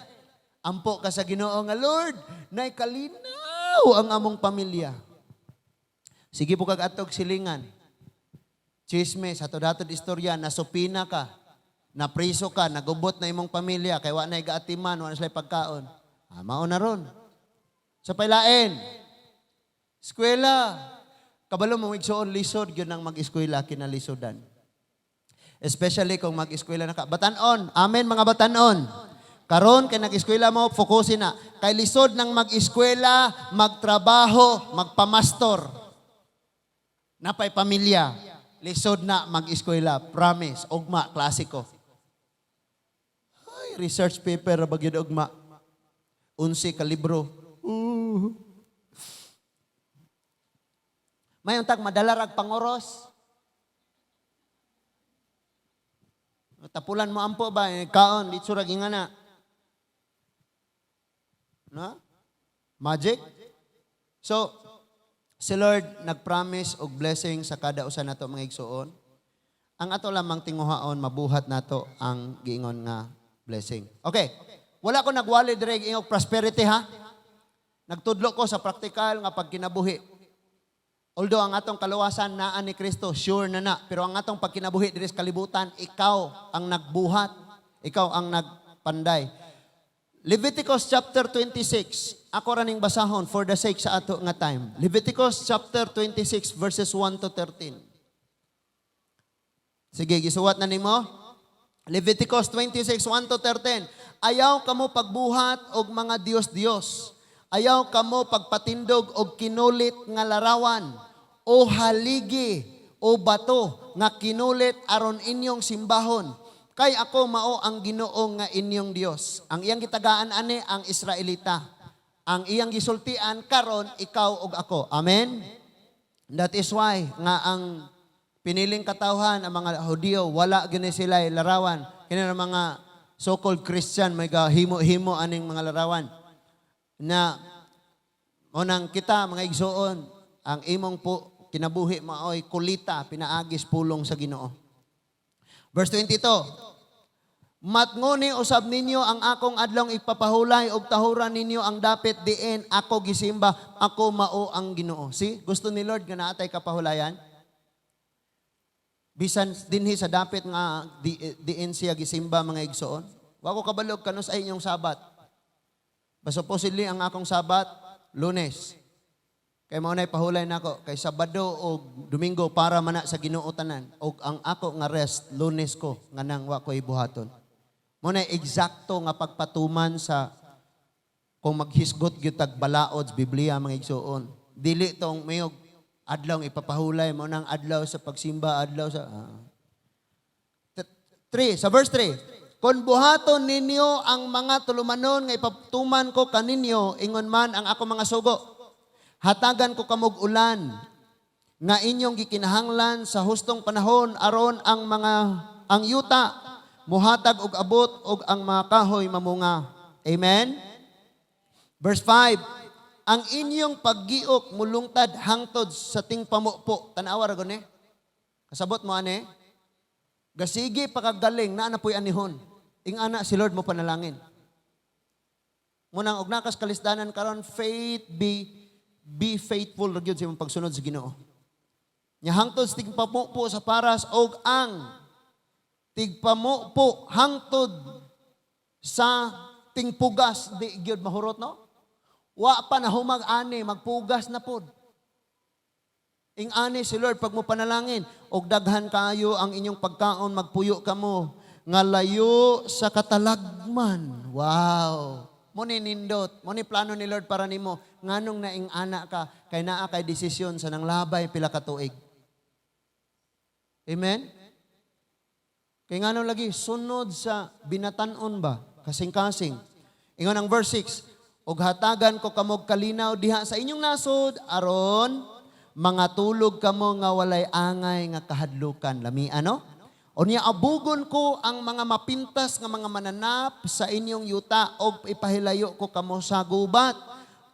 ampo ka sa Ginoo nga, "Lord, nay kalinaw ang among pamilya." Sige po kag atog silingan. Chismes, hatod-hatod istorya, nasupina ka, napriso ka, nagubot na imong pamilya, kay wa na gaatiman, wa na sila pagkaon. Ah, mao na ron. Sa pailain, eskwela. Kabalo mo, igsuon, lisod yun ang mag-eskwela, kinalisodan. Especially kung mag-eskwela na ka. Batanon. Amen, mga batanon. Karon kay nag-eskwela mo, fokusin na. Kay lisod ng mag-eskwela, magtrabaho, magpamastor. Napay pamilya. Lisod na mag-eskwela. Promise. Ugma, klasiko. Ay, research paper, bagyod ugma. 11 ka libro. May untag madalarag pangoros. Tapulan mo ampo ba? Eh, kaon, di surag ingana. No? Magic? So, si Lord nag-promise og blessing sa kada usa nato, mga igsuon. Ang ato lamang tinguhaon, mabuhat nato ang giingon nga blessing. Okay. Wala ko nagwali dire ingog prosperity ha. Nagtudlo ko sa praktikal nga pagkinabuhi. Although ang atong kaluwasan naa ni Kristo, sure na na. Pero ang atong pagkinabuhi diri sa kalibutan, ikaw ang nagbuhat. Ikaw ang nagpanday. Leviticus chapter 26. Ako raning basahon for the sake sa ato nga time. Leviticus chapter 26 verses 1 to 13. Sige, gisuwat na nimo. Leviticus 26, 1 to 13. Ayaw kamo pagbuhat og mga Diyos-Diyos. Ayaw kamo pagpatindog og kinulit nga larawan o haligi o bato nga kinulit aron inyong simbahon. Kay ako mao ang Ginoo nga inyong Dios. Ang iyang gitagaan ani ang Israelita. Ang iyang gisultian karon, ikaw ug ako. Amen. That is why nga ang piniling katawhan, ang mga Hudiyo, wala gini sila larawan. Kini ang mga so-called Christian may himo-himo aning mga larawan. Na unang kita, mga igsuon, ang imong po kinabuhi maoy kulita pinaagis pulong sa Ginoo. Verse 22. Matngoni usab ninyo ang akong adlong ipapahulay ug tahuran ninyo ang dapit diin ako gisimba, ako mao ang Ginoo. See, gusto ni Lord nga naatay kapahulayan. Bisan dinhi sa dapit nga diin siya gisimba, mga igsoon. Wa ko kabalog kanus ay inyong Sabat. Basta supposedly ang akong Sabat, Lunes. Kay mao nay pahulay nako kay Sabado o Domingo para man na sa Ginoo tanan og ang ako nga rest, Lunes ko nga nang wa ko ibuhaton. Mao nay eksakto nga pagpatuman sa kung maghisgot gyud tag balaod sa Biblia, mga igsuon. Dili tong mayog adlaw ipapahulay mo nang adlaw sa pagsimba, adlaw sa 3, sa verse 3. Kung buhaton ninyo ang mga tulumanon nga ipatuman ko kaninyo, ingon man ang ako mga sugo. Hatagan ko kamog ulan nga inyong gikinahanglan sa hustong panahon aron ang yuta muhatag og abot og ang mga kahoy mamunga. Amen. Verse 5, ang inyong paggiok mulungtad hangtod sa tingpamupo. Tanawa ra gud ni. Kasabot mo ani? Gasige pakagaling naa na po'y anihon. Ing-ana si Lord mo panalangin. Munang og naa kas kalisdanan karon, faith be faithful ra gyud sa imong pagsunod sa Ginoo. Nya hangtod sa tigpamupo sa paras og ang tigpamupo hangtod sa tingpugas di gyud mahurot, no? Wa pa na humag ani, magpugas na pod. Ing-ani si Lord pag mo panalangin, og daghan kayo ang inyong pagkaon, magpuyo kamo nga layo sa katalagman. Wow. Mo ni nindot, mo ni plano ni Lord para nimo nganong naing ana ka kay naa kay desisyon sa nanglabay pila ka tuig. Amen? Kay nganong lagi sunod sa binatan-on ba, kasing-kasing. Ingon ang verse 6, "Og hatagan ko kamog kalinaw diha sa inyong nasod aron mga tulog kamo nga walay angay nga kahadlukan." Lami ano? Unya abugon ko ang mga mapintas nga mga mananap sa inyong yuta og ipahilayo ko kamo sa gubat.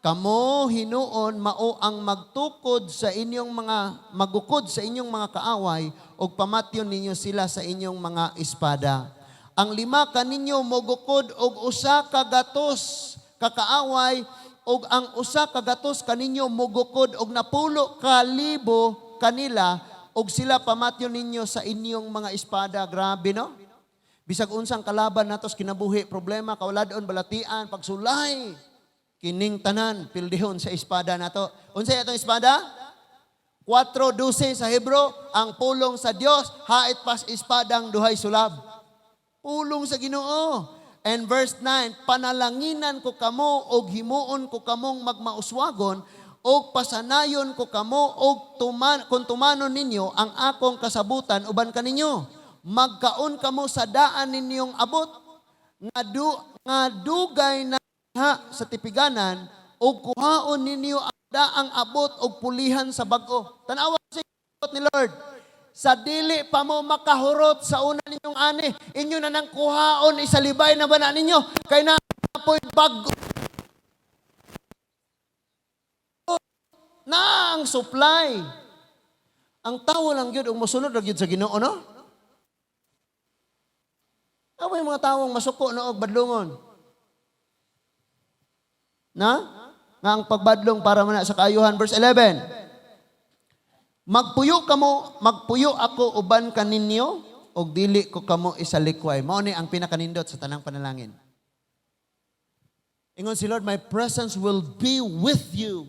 Kamo hinuon mao ang magtukod sa inyong mga magukod sa inyong mga kaaway ug pamatyon ninyo sila sa inyong mga espada. Ang 5 kaninyo mogukod og 100 ka kaaway ug ang 100 kaninyo mogukod og 10,000 kanila ug sila pamatyon ninyo sa inyong mga espada. Grabe, no? Bisag unsang kalaban nato sa kinabuhi, problema, kawaladon, balatian, pagsulay, kining tanan pildihon sa espada nato. Unsay atong espada? 4:12 sa Hebro, ang pulong sa Dios hait pas espadang duhay sulab. Pulong sa Ginoo. And verse 9, panalanginan ko kamo og himuon ko kamong magmauswagon og pasanayon ko kamo og kung tumanon ninyo ang akong kasabutan uban kaninyo. Magkaon kamo sa daan ninyong abot nga dugay na ha, sa tipiganan og kuhaon ninyo ang daang abot og pulihan sa bag-o. Tanawa sa ni Lord. Sa dili pa mo makahurot sa una ninyong ani, inyo na nang kuhaon, isalibay na ba na ninyo? Kay na po'y bag-o na ang supply. Ang tawo lang gyud og mosunod ra gyud sa Ginoo, no? Aw yung mga tawong masuko no og badlungon. Na? Nga ang pagbadlong para man na sa kaayuhan. Verse 11. Magpuyo kamo, magpuyo ako uban kaninyo og dili ko kamo isalikway. Mao ni ang pinakanindot sa tanang panalangin. Ingon si Lord, "My presence will be with you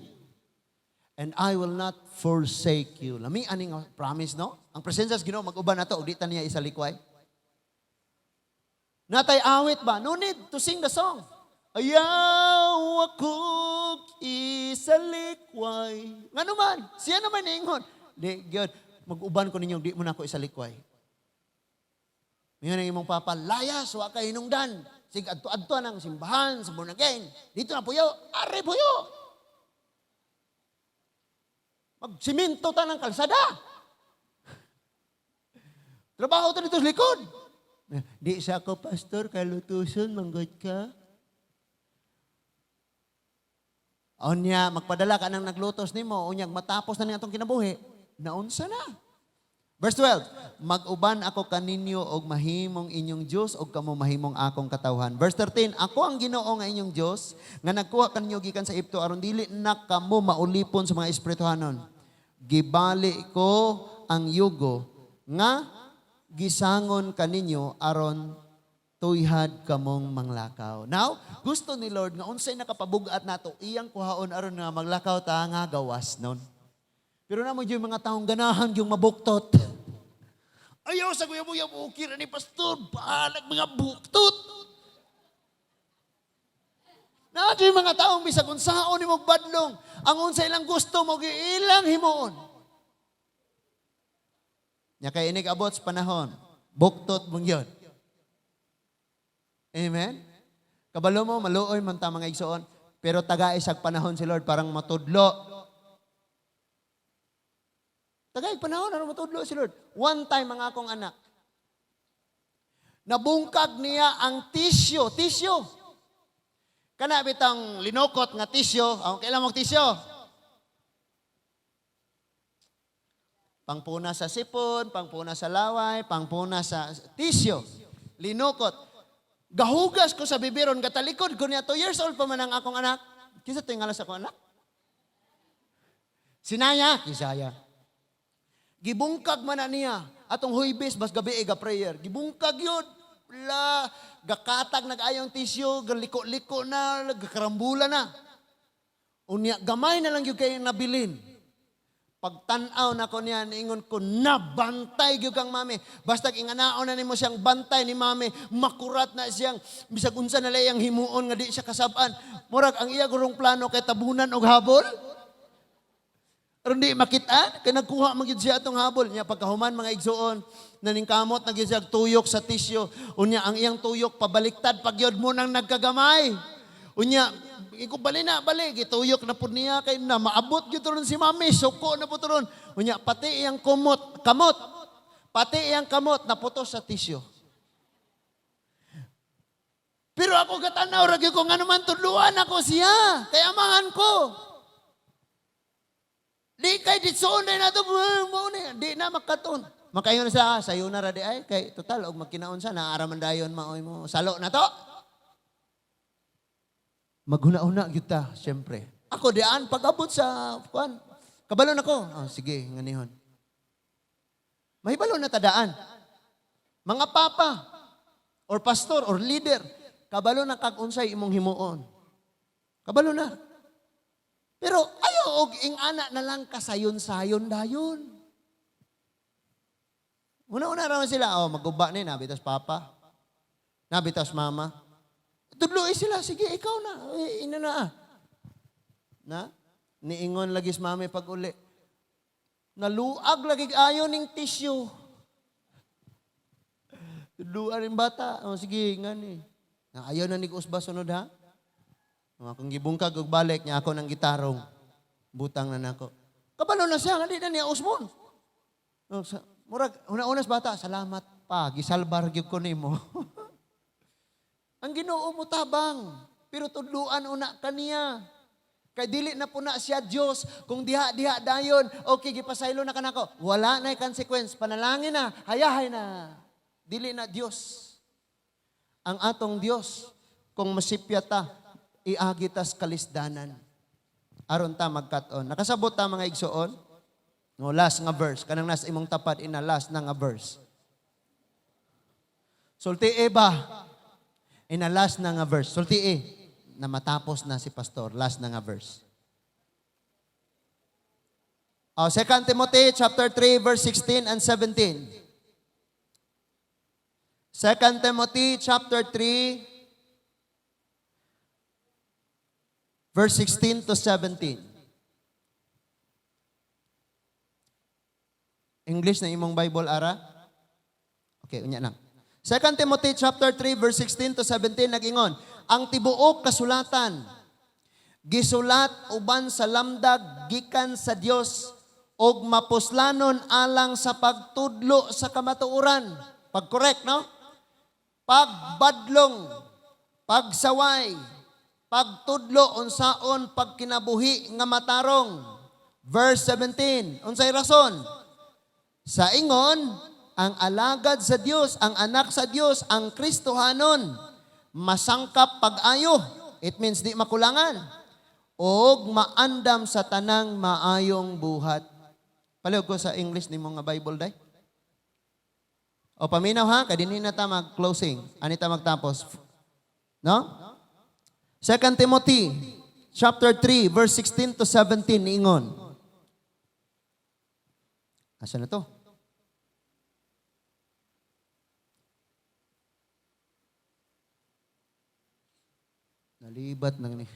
and I will not forsake you." Lami aning promise, no? Ang presensya sa Ginoo mag-uban nato ug di ta niya isalikway. Natay awit ba? No need to sing the song. Ayaw ako isalikway. Ngano man, siya naman niingon. Di, gyud, mag-uban ko ninyo, di mo na ako isalikway. Ngayon ang imong papa, layas, wa kay hinungdan. Sig adto-adto ng simbahan sa born again. Dito na puyo, are puyo. Magsiminto ta ng kalsada. Trabaho ta dito sa likod. Di sa ako, pastor, kalutuson, manggod ka. Unya, magpadala ka ng naglutos nimo, unya, matapos na niya atong kinabuhi, naunsa na. Verse 12, mag-uban ako kaninyo og mahimong inyong Dios og kamo mahimong akong katawhan. Verse 13, ako ang Ginoo nga inyong Dios nga nagkuha kaninyo gikan sa Ehipto aron dili na kamo maulipon sa mga espirituhanon. Gibali ko ang yugo nga gisangon kaninyo aron tuyhad kamong manglakaw. Now, gusto ni Lord nga unsay nakapabug-at nato iyang kuhaon aron nga maglakaw ta nga gawas nun. Pero namo yung mga taong ganahan yung mabuktot. Ayaw sa kuya mo yung ukir ni pastor, balag mga buktot. Na yung mga taong bisag unsaon ni mo badlong, ang unsa ilang gusto mo ilang himuon. Nya kay inig abot sa panahon, buktot mong yun. Amen? Kabalo mo, maluoy man ta mga igsoon, pero taga isag panahon si Lord parang matudlo. Tagay panahon aron matudlo si Lord. One time ang akong anak, nabungkag niya ang tisyo, tisyo. Kana bitang linukot nga tisyo, ang kailan mong tisyo? Pangpuna sa sipon, pangpuna sa laway, pangpuna sa tisyo. Linukot. Gahugas ko sa bibiron, gatalikod ko niya, 2 years old pa man ang akong anak. Kinsa to ngalan sa akong anak? Sinaya, Kisaya. Gibungkag man na niya. Atong Huybes, bas gabi eh, ga prayer. Gibungkag yun. La, gakatag nag-ayong tisyo, galiko-liko na, gakarambulan na. Unya, gamay na lang yun kay nabilin. Pagtanaw na ko niya, niingon ko, nabantay gyud kang mami. Basta inganaon na nimo siyang bantay ni mami, makurat na siyang, bisag unsa na lang iyang himuon nga di siya kasab-an. Murag ang iya gurong plano kay tabunan og habol. Aron di makita, kay nagkuha man gyud siya atong habol. Nya pagkahuman, mga igsuon, naningkamot na gyud siya tuyok sa tisyo. Unya ang iyang tuyok pabaliktad pag yun mo nang nagkagamay. Unya, iko bali na, bali, gituyok na pud niya kay na maabot gyud ron si mami, suko na pud ron. Unya pati iyang kumot, kamot, pati iyang kamot naputos sa tisyo. Pero ako gatanaw ra gyud ko nga naman tudluan ako siya, kay amahan ko. Di kay ditsoon na nato mo ni, di na makaton. Makaingon sa, ah, sayo na ra di ay kay total og magkinaon sa naara man dayon maoy mo. Salo na to. Maghuna-huna gyud ta, syempre. Ako dian pag-abot sa kuan, kabalo na ko. Oh, sige, nganihon. Mahibalo na tadaan. Mga papa or pastor or leader, kabalo na kag unsay imong himuon. Kabalo na. Pero ayo og ing-ana na lang kasayon-sayon dayon. Una-una raman sila, oh, maguba ni, nabitas papa, nabitas mama. Tudloy sila, sige, ikaw na, eh, ina na ah. Na? Niingon lagi si mami pag uli. Naluag lagi ayo ning tissue. Tudluan ning bata. Oh, sige, ngani. Na ayaw na ni usba sunod ha. Ang akong gibungkag og balik niya ako ng gitarong. Butang na nako. Kabalo na siya, nga di na niya usbon. Oh, sa, murag, una-una sa bata, salamat pa, gisalbar gyud ko nimo. Ang Ginoo mo tabang, pero tudluan una kaniya. Kay dili na po na siya Dios kung diha-diha dayon, okay, gipasaylo na kanako. Wala na consequence, panalangin na, hayahay na. Dili na Dios. Ang atong Dios, kung masipya ta, iagi tas kalisdanan. Aron ta magkat-on. Nakasabot ta, mga igsuon? No, last nga verse. Kanang nas imong tapad ina last na nga verse. Sulti e ba? Ina last na nga verse. Sulti e. Na matapos na si pastor. Last na nga verse. Oh, 2 Timothy chapter 3 verse 16 and 17. 2 Timothy chapter 3 verse 16 to 17. English na imong Bible ara? Okay, unya lang. 2 Timothy chapter 3 verse 16 to 17 nagingon, ang tibuok kasulatan gisulat uban sa lamdag gikan sa Dios og mapuslanon alang sa pagtudlo sa kamatuoran. Pag-correct, no? Pagbadlong, pagsaway, pagtudlo unsaon pagkinabuhi nga matarong. Verse 17, unsay rason? Sa ingon, ang alagad sa Dios, ang anak sa Dios, ang Kristohanon, masangkap pag-ayo. It means di makulangan. Og maandam sa tanang maayong buhat. Palihog ko sa English ni nga Bible day. O paminaw ha, kay dinhi na ta mag-closing. Ani ta magtapos. No? 2 Timothy chapter 3 verse 16 to 17 niingon. Asa na to? Nalibat nang ni.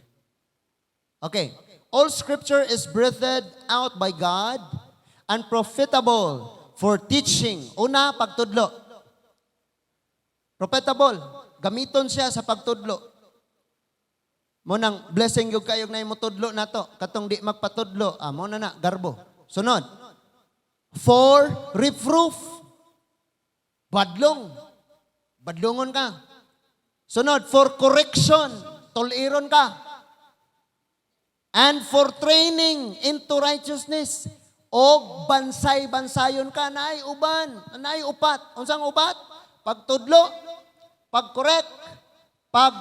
Okay. All scripture is breathed out by God and profitable for teaching. Una, pagtudlo. Profitable. Gamiton siya sa pagtudlo. Mo nang blessing yung kayo na mo tudlo na to. Katong di magpatudlo, ah, mo na na, garbo. Sunod. For reproof. Badlong. Badlongon ka. Sunod, for correction. Tuliron ka. And for training into righteousness. Og bansay-bansayon ka, naay uban, naay upat. Unsang upat? Pagtudlo, pag-correct, pag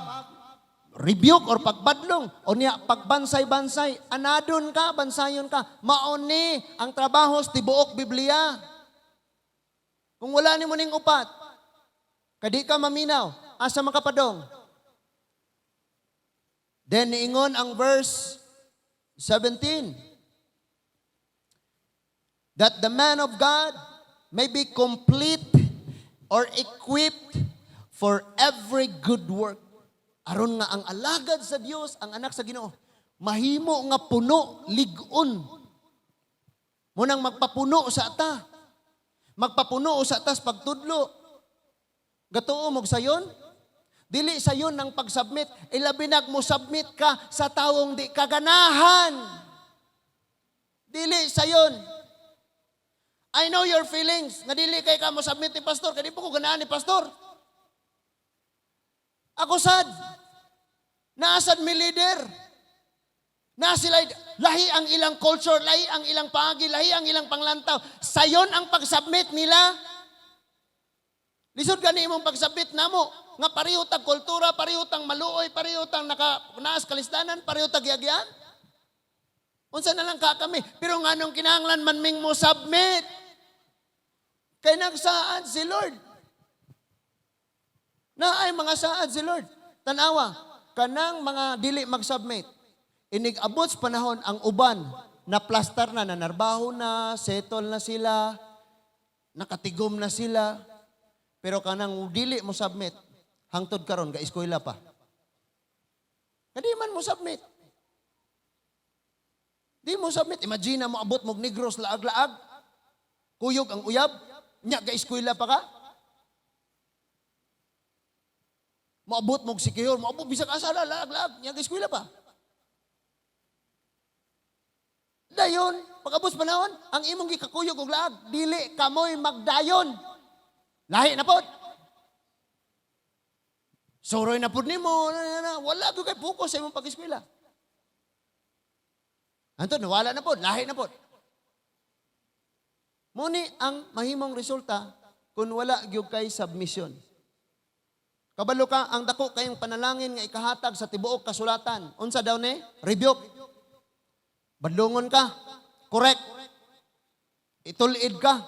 rebuke or pagbadlong, o niya pagbansay-bansay, anadon ka, bansayon ka. Mao ni ang trabaho sa tibuok Biblia. Kung wala nimo ning upat, kadi ka maminaw, asa makapadong? Then niingon ang verse 17 that the man of God may be complete or equipped for every good work. Aron nga ang alagad sa Dios, ang anak sa Ginoo, mahimo nga puno, lig-on. Munang magpapuno sa ata. Magpapuno sa atas pagtudlo. Gatuo mo sayon? Dili sayon ng pag-submit. Ilabi nag mo submit ka sa tawong di kaganahan. Dili sayon. I know your feelings. Nga dili kay ka mo submit ni pastor. Kaya di po ko ganahan ni pastor. Ako sad. Naasad mi leader. Na sila, lahi ang ilang culture, lahi ang ilang paagi, lahi ang ilang panglantaw. Sayon ang pag-submit nila. Lisod gani imong pag-submit namo nga pareho tag kultura, pareho tang maluoy, pareho tang naka naas kalisdanan, pareho tag giagyan. Unsa na lang ka kami. Pero nganong kinahanglan man ming mo submit? Kay nagsaad si Lord. Naay mga saad si Lord. Tanawa, kanang mga dili mag-submit. Inig abot sa panahon ang uban na plaster na, nanarbaho na, settle na sila, nakatigom na sila. Pero kanang dili mo submit, hangtod karon ga eskwela pa. Kadi man mo submit. Di mo submit. Imagine na mo abot mog Negros laag-laag. Kuyog ang uyab. Nya ga eskwela pa ka. Moabot mog Siquijor, moabot bisag asa la laag-laag, nya ga eskwela pa. Dayon, pag-abot sa panahon, ang imong gikakuyog og laag, dili kamoy magdayon. Lahi na pod. Suroy na pod nimo, na, na, na. Wala gyud kay focus sa imong pag-eskwela. Anto, nawala na pod, lahi na pod. Muni ang mahimong resulta kung wala gyud kay submission. Kabalo ka, ang dako kayong panalangin nga ikahatag sa tibuok kasulatan. Unsa daw ni? Rebuke. Badlongon ka. Correct. Itulid ka.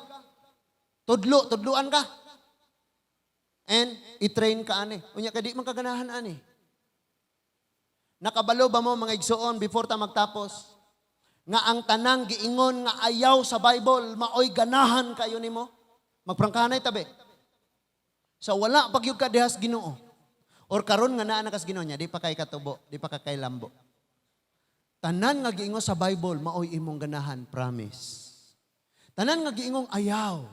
Tudlo, tudluan ka. And i-train ka ani. Unya ka di man kaganahan ani. Nakabalo ba mo, mga igsuon, before ta magtapos, nga ang tanang giingon nga ayaw sa Bible maoy ganahan kayo nimo? Magprangkanay tabi. Sa wala pag ka dihas Ginoo. Or karon nga naa na kas Ginoo niya, di pa kay katubo, di pa ka kay lambo. Tanan nga giingon sa Bible maoy imong ganahan, promise. Tanan nga giingong ayaw.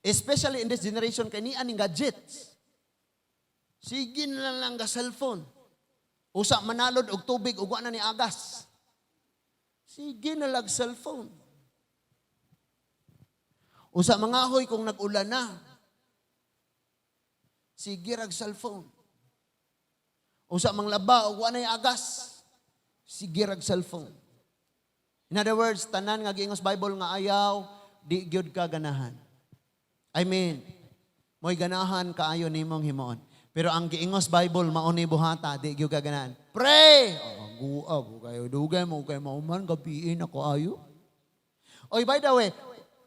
Especially in this generation kay ni aning gadgets. Sige na lang lang ga cellphone. Usa manalod og tubig ug wa na ni agas. Sige na lag cellphone. Usa mangahoy kung nag-ulan na. Sige rag cellphone. Usa manglaba og wa na agas. Sige rag cellphone. In other words, tanan nga giingos Bible nga ayaw, di gyud ka ganahan. I mean, mo'y ganahan kaayo nimong himuon. Pero ang giingos Bible mao ni buhata, di gyud ka ganahan. Pray! Oh, guab kayo dugay mo kay mauman gabiin ako ayo. Oy, by the way,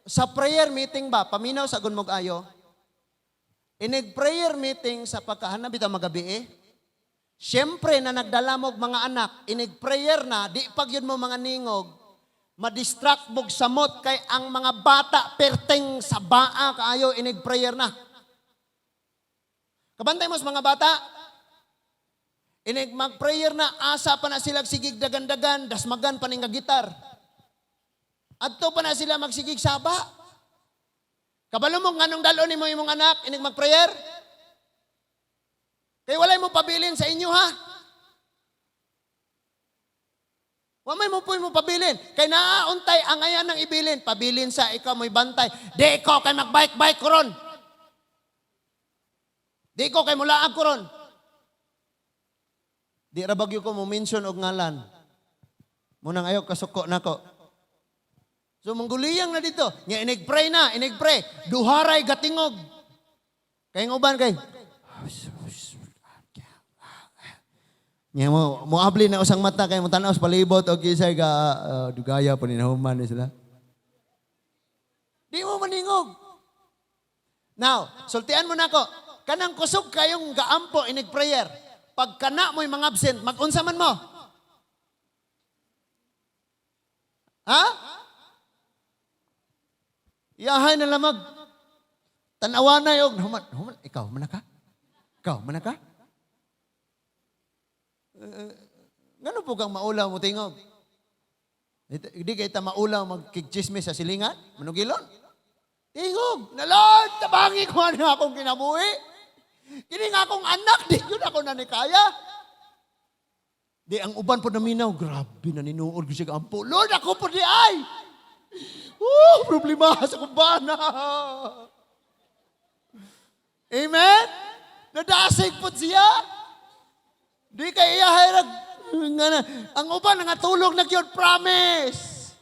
sa prayer meeting ba, paminaw sa gun ayo. Inig prayer meeting sa pagkahanap bitaw magabi eh. Siyempre na nagdala mo og mga anak, inig prayer na, di pag yun mo mga ningog, madistract mog samot kay ang mga bata perteng sa baa kaayo inig prayer na. Kabantay mo sa mga bata, inig mag-prayer na, asa pa na sila sigig dagan-dagan, dasmagan pa ning gitar. Adto pa na sila magsigig saba. Kabalo mo nganong dalo nimo imong anak inig mag-prayer? Kay walay mo pabilin sa inyo ha. Wa may mo mo pabilin. Kay naauntay ang ayan ng ibilin. Pabilin sa ikaw mo'y bantay. Di ko kay magbike-bike ko ron. Di ko kay mulaag ko ron. Di ra bagyo ko mo mention og ngalan. Munang ayaw kasuko nako. So mangguliyang na dito. Nga inig-pray na, inig-pray. Duharay gatingog. Kay ang uban kay Nya mo moabli na usang mata kay mo tan-aw sa palibot og kisay ga dugaya pa ni nahuman ni sila. Di mo maningog. Now, sultian mo nako. Kanang kusog kayong gaampo inig prayer. Pag kana mo'y mga absent, mag-unsa man mo? Ha? Iyahay na lamag. Tanawanay og human, human, ikaw man ka? Ikaw man ka? Ngano po kang maulaw mo tingog? Di kay ta maulaw magkigchismis sa silingan? Manugilon? Tingog! Na Lord, tabangi ko ano akong kinabuhi. Kini nga akong anak, di yun ako nanikaya. Di ang uban po naminaw, grabe na ninuod ko siya ampo. Lord, ako po di ay! Oh, problema sa kumbana. Amen? Nadasig po siya. Di kay iya hayrag, nga na, ang uban nga tulog na gyud, promise.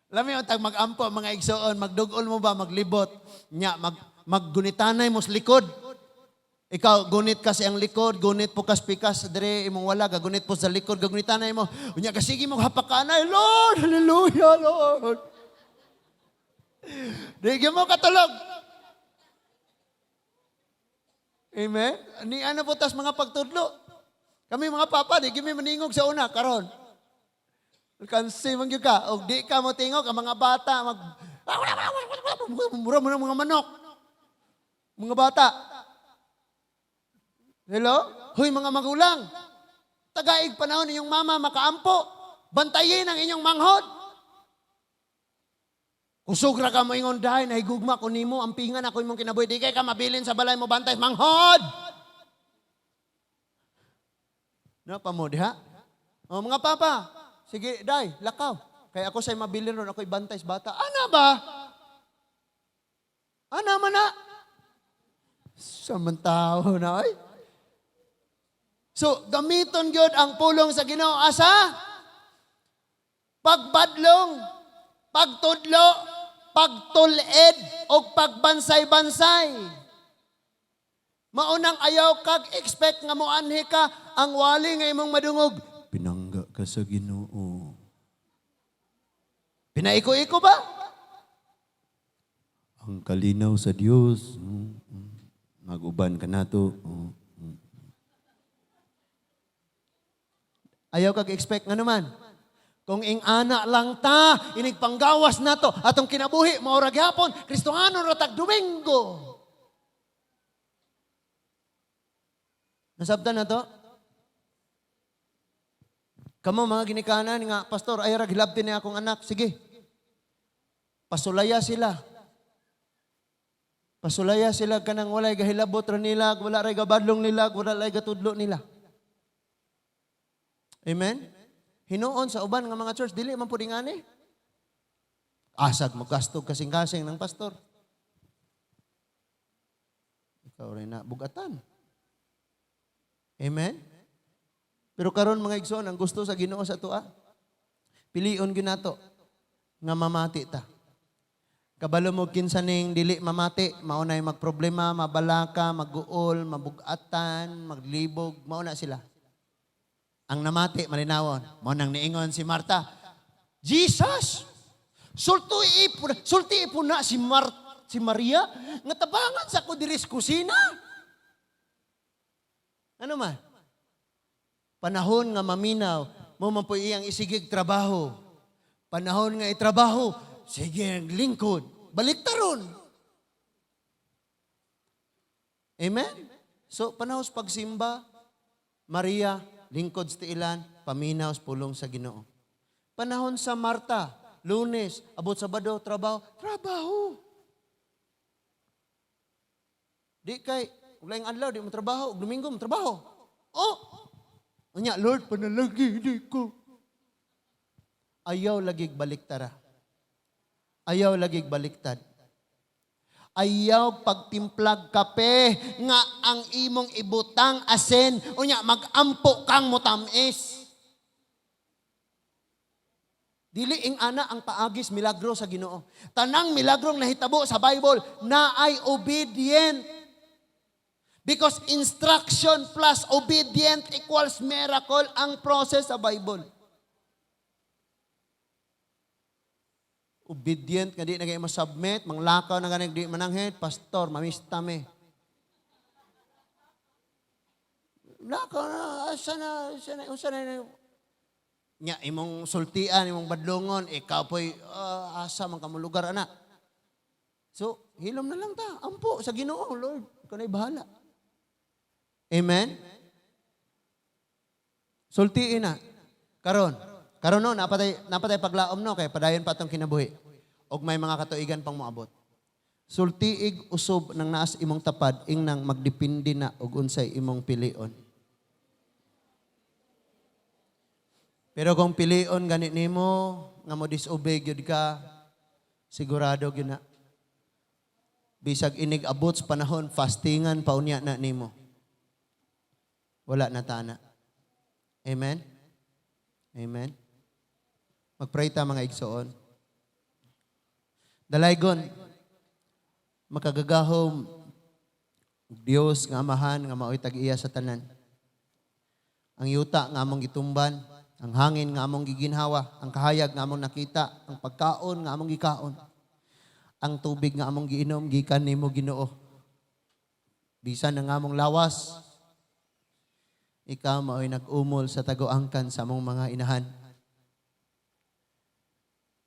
Lami ang tag mag-ampo, mga igsoon, magdugol mo ba, maglibot, nya, maggunitanay mo sa likod. Ikaw, gunit kasi ang likod, gunit po kas pikas, dire imong wala, gagunit po sa likod, gagunitanay mo. Unya, kasigi mo hapakanay, Lord, hallelujah, Lord. Di mo katulog. Amen? Ni ano po tas mga pagtudlo. Kami mga papa, di kami maningog sa una, karon. Kansi man gyud ka, og di ka mo tingog, ang mga bata, mag, mura mo ng mga manok. Mga bata. Hello? Hoy mga magulang, tagaig panahon inyong mama makaampo. Bantayin ang inyong manghod. Kusog ra ka mo ingon dahil nahigugma ko nimo ang pingan ako imong kinabuhi di kay ka mabilin sa balay mo bantay manghod. Na pa mo diha? O mga papa, sige day, lakaw. Kay ako say mabilin ron ako'y bantay sa bata. Ana ba? Ana man na? Sa man tao na ay. So, gamiton gyud ang pulong sa Ginoo asa pagbadlong, pagtudlo, pagtuled o pagbansay-bansay. Maunang ayaw kag expect nga moanhi ka ang wali nga imong madungog. Pinangga ka sa Ginoo. Pinaiko-iko ba? Ang kalinaw sa Dios. Maguban ka nato. Ayaw kag expect nga naman. Kung ing-ana lang ta, inig panggawas nato, atong kinabuhi, maura gyapon, Kristohanon ra tag Domingo. Nasabtan na to? Kamo mga ginikanan nga, pastor, ay ra gilabti ni akong anak. Sige. Pasulaya sila. Pasulaya sila kanang walay gahilabot ra nila, wala ray gabadlong nila, wala ray gatudlo nila. Amen? Hinuon sa uban nga mga church, dili man pud ingani. Asag mo gastog kasing-kasing ng pastor. Ikaw rin na bugatan. Amen? Pero karon mga igsoon, ang gusto sa Ginoo sa atoa, pilion gyud nato nga mamati ta. Kabalo mo kinsa ning dili mamati, mao nay magproblema, mabalaka, maguol, mabugatan, maglibog, mao na sila. Ang namati, malinawon. Mao nang niingon si Marta, Jesus, sulti ipo na si Maria, nga tabangan sa ko diri sa kusina. Ano man? Panahon nga maminaw, mo man po iyang isigig trabaho. Panahon nga itrabaho, sige ang lingkod. Balik taron. Amen? So, panahon sa pagsimba, Maria, lingkod sa tiilan, paminaw sa pulong sa Ginoo. Panahon sa Marta, Lunes, abot Sabado, trabaho, trabaho. Di kay, ug laing adlaw, di mo trabaho, ug Domingo mo trabaho. Oh! Unya, "Lord, panalagi di ko." Ayaw lagig baliktara. Ayaw lagig baliktad. Ayaw pagtimplag kape nga ang imong ibutang asin, unya magampo kang mutamis. Dili ing ana ang paagis milagro sa Ginoo. Tanang milagrong nahitabo sa Bible naay obedient. Because instruction plus obedient equals miracle ang process sa Bible. Obedient nga di na kayo masubmit, manglakaw na gani di mananghid, "Pastor, mamista me." Lakaw na, asa na, asa na, unsa na, nya imong sultian, imong badlongon, ikaw po'y asa man ka mo lugar ana. So, hilom na lang ta. Ampo sa Ginoo, "Lord, ikaw na'y bahala." Amen? Sultiin na. Karon, karon no, napatay paglaom no, kay padayon pa atong kinabuhi. Og may mga katuigan pang moabot. Sultiig usob nang naas imong tapad, ing nang magdepende na og unsay imong pilion. Pero kung pilion gani nimo nga mo disobey gyud ka, sigurado gyud na. Bisag inig abot sa panahon, fastingan pa unya na nimo. Wala na tana. Amen? Amen? Magpray ta, mga igsoon. Dalaygon, makagagahom, Dios nga Amahan nga maoy tag-iya sa tanan. Ang yuta nga among gitumban, ang hangin nga among giginhawa, ang kahayag nga among nakita, ang pagkaon nga among gikaon, ang tubig nga among giinom gikan nimo, Ginoo. Bisan ang among lawas, ikaw maoy nag-umol sa taguangkan sa among mga inahan.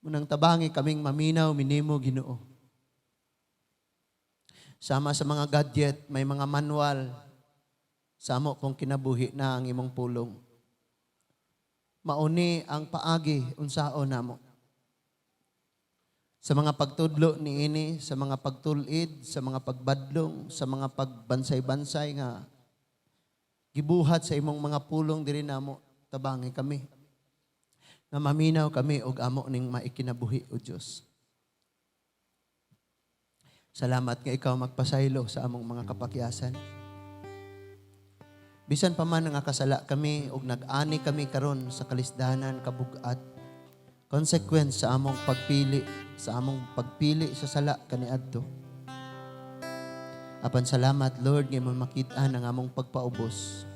Munang tabangi kaming maminaw minimo, Ginoo. Sama sa mga gadget, may mga manual. Sa amo pong kinabuhi na ang imong pulong. Mauni ang paagi unsaon namo. Sa mga pagtudlo niini, sa mga pagtulid, sa mga pagbadlong, sa mga pagbansay-bansay nga gibuhat sa imong mga pulong diri namo, tabangi kami nga maminaw kami og amo ning maikinabuhi, o Dios. Salamat nga ikaw magpasaylo sa among mga kapakyasan. Bisan pa man nga kasala kami og nag-ani kami karon sa kalisdanan, kabugat, consequence sa among pagpili sa sala kaniadto. Apan salamat, Lord, nga imong makit-an ang among pagpaubos.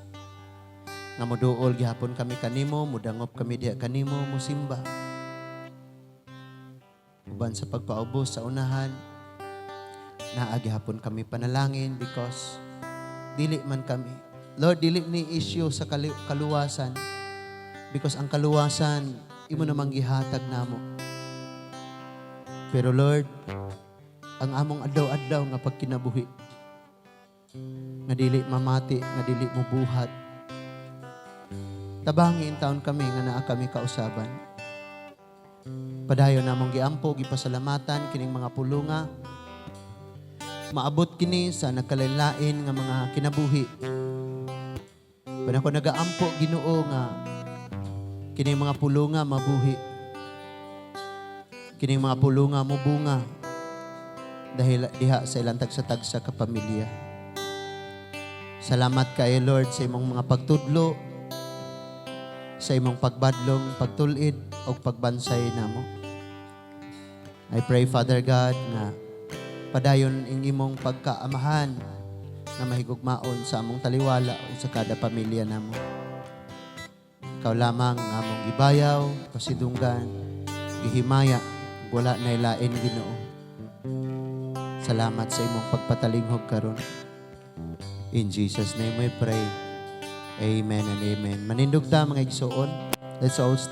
Nga moduol gihapon kami kanimo, mudangop kami diha kanimo, musimba. Uban sa pagpaubos sa unahan, naa gihapon kami panalangin because dili man kami. Lord, dili ni issue sa kaluwasan because ang kaluwasan imo namang gihatag namo. Pero Lord, ang among adlaw-adlaw nga pagkinabuhi nga dili mamati, nga dili mobuhat. Tabangi taon kami nga naa kami kausaban. Padayon namong giampo, gipasalamatan kining mga pulunga. Maabot kini sa nagkalain nga mga kinabuhi. Pero ako nagaampo, Ginoo, nga kining mga pulunga mabuhi. Kining mga pulunga mobunga dahil diha sa ilang tagsa-tagsa ka pamilya. Salamat kay Lord sa imong mga pagtudlo, sa imong pagbadlong, pagtulid, o pagbansay namo. I pray, Father God, nga padayon ang imong pagkaamahan na mahigugmaon sa among taliwala o sa kada pamilya namo. Ikaw lamang ang among gibayaw, pasidunggan, gihimaya, wala na ilain, Ginoo. Salamat sa imong pagpatalinghog karon. In Jesus' name we pray. Amen and amen. Manindog ta, mga igsoon. Let's all stand.